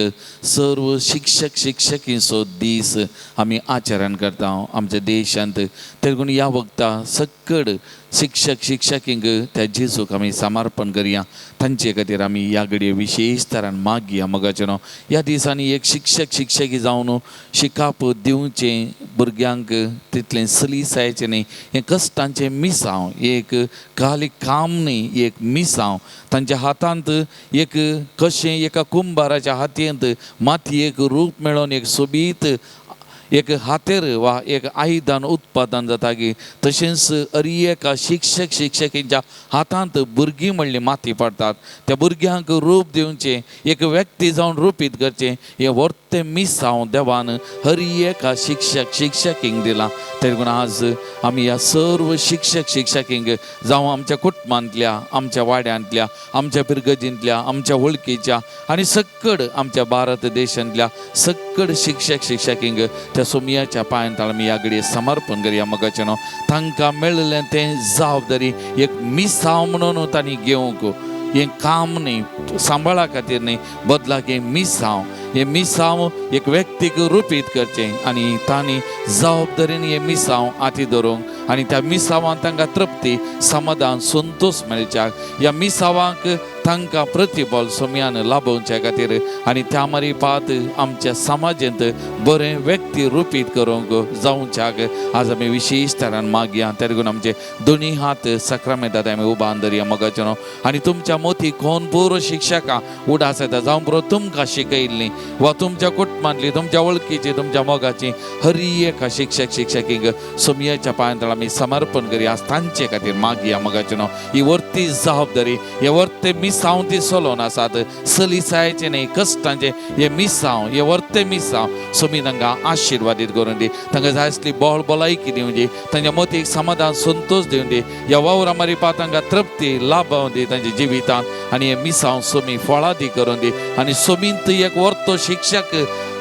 सर्व शिक्षक शिक्षकींचो दीस आमी आचरण करता आमच्या देशांत. देखून ह्या वखता सक्कड शिक्षक शिक्षकींक त्या जेजूक आमी समर्पण करया. तांचे खातीर आमी ह्या घडये विशेश तरान मागया मोगाचें न्हू. ह्या दिसांनी एक शिक्षक शिक्षकी जावन शिकाप दिवचें भुरग्यांक तितलें सलीसायचें न्ही. हें कश्टांचें मिसांव एक खाली काम न्ही, एक मिसांव. तांच्या हातांत एक कशें एका कुंभाराच्या हातींत मातयेक रूप मेळोवन एक सोबीत एक हातेर वा एक आयदन उत्पादन जाता की तशेंच अरी एका शिक्षक शिक्षकींच्या हातांत भुरगीं म्हणली माती पडटात. त्या भुरग्यांक रूप दिवचें एक व्यक्ती जावन रुपीत करचें हें व्हरतें मिसांव देवान हर एका शिक्षक शिक्षकींक दिलां. देखून आज आमी ह्या सर्व शिक्षक शिक्षकींक जावं आमच्या कुटुंबांतल्या आमच्या वाड्यांतल्या आमच्या पिरगजींतल्या आमच्या वळखीच्या आनी सक्कड आमच्या भारत देशांतल्या सक्कड शिक्षक शिक्षकींक त्या सोमियाच्या पांयान आमी ह्या घडये समर्पण करया मोगाचें न्हू. तांकां मेळिल्लें तें जबाबदारी एक मिसांव म्हणून तांणी घेवंक हें काम न्ही, सांबाळा खातीर न्ही, बदलाक हें मिसांव हें मिसांव एक व्यक्तीक रुपीत करचें आनी तांणी जबाबदारीन हें मिसांव हाती धरूंक आनी त्या मिसांवान तांकां तृप्ती समाधान संतोश मेळच्याक ह्या मिसांवांक तांकां प्रतिबल सोम्यान लाभोवच्या खातीर आनी त्या मारिपात आमच्या समाजेंत बरें व्यक्ती रुपीत करूंक जावच्याक आज आमी विशेश तरान मागया. तेरगून आमचे दोनी हात सक्रामेंतात आमी उबान धरया मोगाचें न्हू. आनी तुमच्या मोती कोण पुरो शिक्षकां उडास येता जावं पुरो तुमकां शिकयल्लीं वा तुमच्या कुटुंबांतली तुमच्या वळखीची तुमच्या मोगाची हरी एका शिक्षक शिक्षकींक सोमयाच्या पांयांतळ आमी समर्पण करी आज तांचे खातीर मागया मोगाचें न्हू. ही वर्ती जबाबदारी हे वर्ते मिसांव ती चलोवन आसात सलिसायचे न्ही कश्टांचे हे मिसांव हे वर्ते मिसांव सोमी तांकां आशिर्वादीत करून दी. तांकां जाय आसली बळ भलायकी दिवं दी, तांच्या मतीक समाधान संतोश दिवं दी, ह्या वावरा मारिपा तांकां तृप्ती लाभावूं दी तांच्या जिवितांत आनी हे मिसांव सोमी फळादी करून दी आनी सोमींत एक वर्तो शिक्षक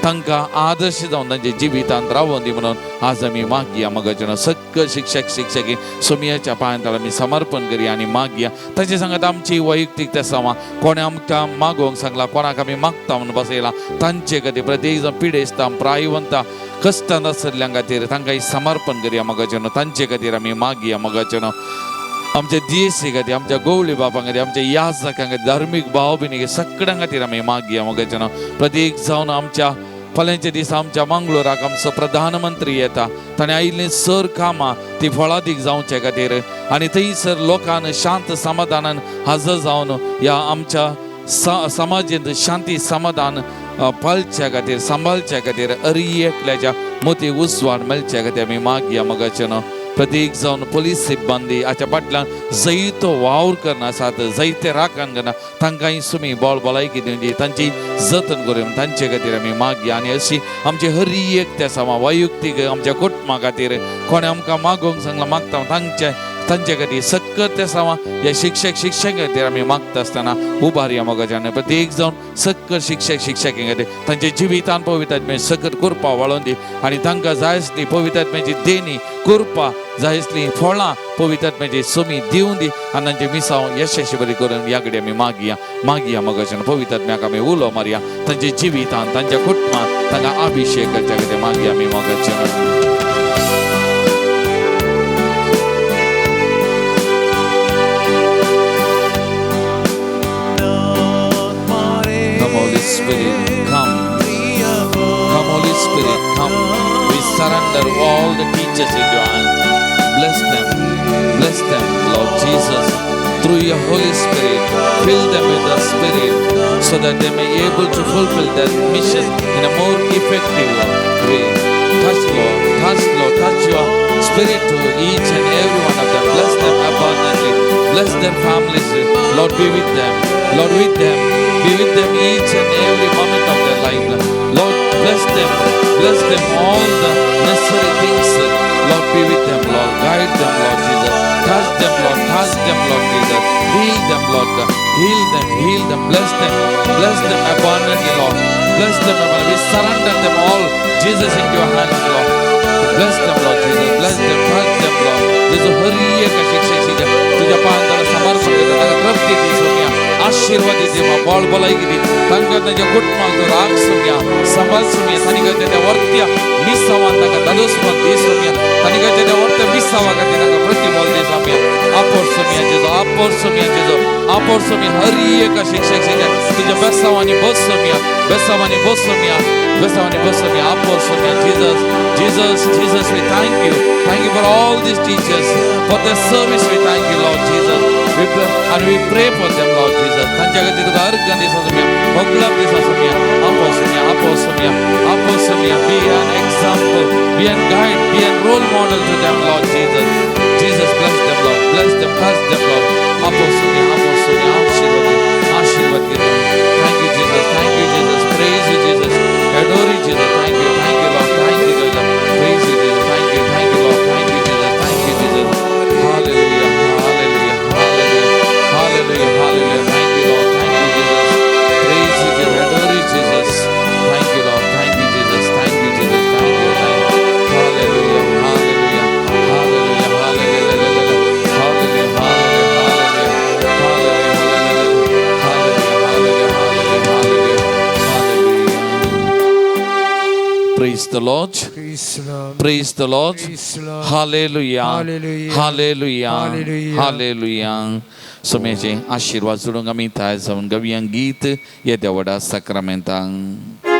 तांकां आदर्श जावन तांच्या जिवितांत रावोन दी म्हणून आज आमी मागया मोगाचें. सगळे शिक्षक शिक्षकी सोमयाच्या पांयांतळ आमी समर्पण करया आनी मागया. ताचे सांगात आमची वैयक्तीक तेसांवां कोणें आमकां मागोवंक सांगलां कोणाक आमी मागता म्हणून बसयलां तांचे खातीर प्रत्येक जाण पिडेस्तां प्रायवंतां कश्टान आसल्या खातीर तांकां समर्पण करया मोगाचें. तांचे खातीर आमी मागया मोगाचें. आमच्या दियेसी खातीर आमच्या गोवळी बापां खातीर आमच्या याजकां खातीर धार्मीक भाव भयणी सगळ्यां खातीर आमी मागया मोगाचें. प्रत्येक जावन आमच्या फाल्यांच्या दिसा आमच्या मंगळूराक आमचो प्रधानमंत्री येता ताणें आयिल्लीं सर कामां ती फळादीक जावचे खातीर आनी थंयसर लोकान शांत समाधानान हजर जावन ह्या आमच्या समाजेंत शांती समाधान पाळच्या खातीर सांबाळच्या खातीर अरी एकल्याच्या मोती उजवाड मेळच्या खातीर आमी मागया मोगाचें. प्रत्येक जावन पोलीस सिब्बंदी हाच्या फाटल्यान जैतो वावर करना आसात जैते राखण करना तांकांय सुमी बळ भलायकी दिवची तांची जतन करूं तांचे खातीर आमी मागया. आनी अशी आमची हरी एक त्या सामा वैयक्तीक आमच्या कुटुंबा खातीर कोणें आमकां मागोवंक सांगलां मागता तांचे तांचे खातीर सक्कत त्या सामा ह्या शिक्षक शिक्षकां खातीर आमी मागता आसतना उबारया मोगाच्यान. प्रत्येक जावन सक्कत शिक्षक शिक्षकां खातीर तांच्या जिवितान पवित्र सकत कृपा वाळोवन दी आनी तांकां जाय आसली पवित्र आत्म्याची देणी कृपा जाय आसली फळां पवित्र आत्म्याची सोमी दिवन दी आनी तांचे मिसांव यशस्वी बरी करून ह्या कडेन आमी मागया मागया मोगाच्यान. पवित्र आत्म्याक आमी उलो मारया तांच्या जिवितान तांच्या कुटुंबान तांकां अभिशेक करच्या खातीर मागया आमी मोगाच्यान. Come Holy Spirit, come. Come Holy Spirit, come. We surrender all the teachers into your hand. Bless them. Bless them, Lord Jesus. Through your Holy Spirit, fill them with the Spirit so that they may be able to fulfill their mission in a more effective way. Touch, Lord. Touch, Lord. Touch your Spirit to each and every one of them. Bless them abundantly. Bless their families. Lord, be with them. Lord, with them. Be with them each and every moment of their life. Lord, bless them. Bless them all the necessary things. Lord, be with them, Lord. Guide them, Lord Jesus. Touch them, Lord. Touch them, Lord Jesus. Heal them, Lord God. Heal them. Heal them. Bless them. Bless them abundantly, Lord. Bless them abundantly. We surrender them all, Jesus, into your hands, Lord. Bless them, Lord Jesus. Bless them. Touch them, Lord. Jesus, Hari एक शिक्षक शिक्षक तुझ्या पायांतळ समर्पण करता ताका तृप्ती दी सोम्या आशीर्वाद दी बळ भलायकी दी तांकां तांच्या कुटुंबाक राख सोम्या सांबाळ सोम्या तांणी त्या वर्त्या मिसावान तांकां दादोसपण दी सोम्या तांणी त्या वर्त्या मिसावा खातीर तांकां प्रतिबल दी सोम्या आपोर सोम्या जेजो आपोर सोम्या जेजो आपोर सोम्या हरी एक शिक्षक शिक्षक तुझ्या बेसावांनी बस सोम्या बेसावांनी बस सोम्या बेसावांनी बस Saumya आपोर Saumya Jesus. Jesus, Jesus, we thank you. Thank you for all these teachers, for their service. We thank you, Lord Jesus. We pray, and we pray for them, Lord Jesus. तांच्या खातीर तुका अर्घ दिसा सोम्या होगलाप दिसा सोम्या आपो सोम्या आपो सोम्या आपो Saumya. Be an example, be an guide, be an role model to them, Lord Jesus. Jesus, bless them, Lord. Bless them, touch them, Lord. आपो सोम्या आपो सोम्या आशीर्वाद आशीर्वाद दे. Thank you, Jesus. Thank you, Jesus. Praise you, Jesus. Adore you, Jesus. Thank you, thank you, Lord. Thank you, Jesus. Praise you, Jesus. Thank you, thank you, Lord. Thank you, Jesus. Thank you, Jesus. Hallelujah, hallelujah, hallelujah, hallelujah, hallelujah. Thank you, Lord. Thank you, Jesus. Praise you, Jesus. Adore you, Jesus. Thank you, Lord. Thank you, Jesus. Thank you, Jesus. Thank you, thank you. Hallelujah, hallelujah, hallelujah, hallelujah, hallelujah, hallelujah, hallelujah. Praise the Lord. Praise the Lord. Hallelujah. Hallelujah. Hallelujah. Hallelujah. Hallelujah. सोम्याचे आशिर्वाद जोडूंक आमी तयार जावन गावया गीत येद्या व्हडा साक्रामेंतांक.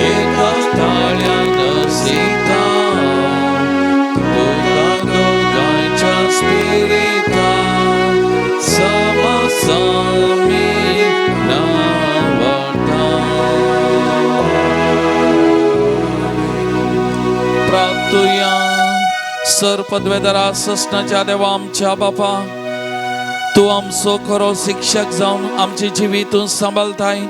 एकाच ताळ्यान सीता तुका दोगांयच्या स्पिरिता समसामी नावडटा. प्राप्तुया. सर पदवेदारा ससनाच्या देवा आमच्या बापा, तूं आमचो खरो शिक्षक जावन आमचे जिवीत सांबाळताय.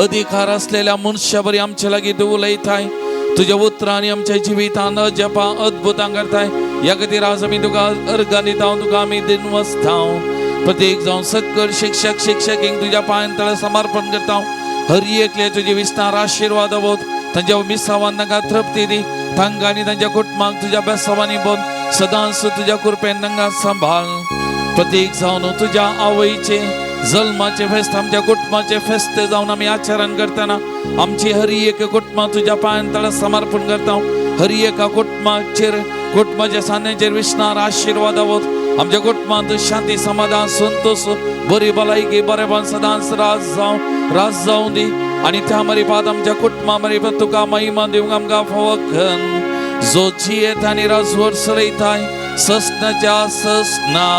अधिकार असलेल्या मनशा बरी आमचे लागीं तूं उलयताय. तुज्या उतरांनी आमच्या जिवितान अजपा अद्भुतां करताय. ह्या खातीर आज आमी तुका अर्गां दिता, तुका आमी दिनवसता. प्रत्येक जावन सकल शिक्षक शिक्षकींक तुज्या पांयां तळा समर्पण करता. हर एकले तुजे विस्तार आशिर्वाद आवत, तांच्या मिसावान तांकां तृप्ती दी. तांकां आनी तांच्या कुटुंबाक तुज्या बेसावांनी बोन सदांच तुज्या कृपेन तांकां सांबाळ. प्रत्येक जावन तुज्या आवयचे जल्माचे फेस्त, आमच्या कुटुंबाचे फेस्त जावन आमी आचरण करतना आमची हर एक कुटुंबां तुज्या पांयां तळा समर्पण करता. हर एका कुटुंबाचेर, कुटुंबाच्या सांद्यांचेर विष्णार आशिर्वाद आवत. आमच्या कुटुंबांत शांती, समाधान, संतोष, बरी भलायकी, बरेपण सदांच राज जावं, राज जावं दी. आनी त्या मरिपात आमच्या कुटुंबा मरिपात तुका महिमा दिवंक आमकां फावकन, जो जियेत आनी राजवट चलयताय ससनाच्या ससना.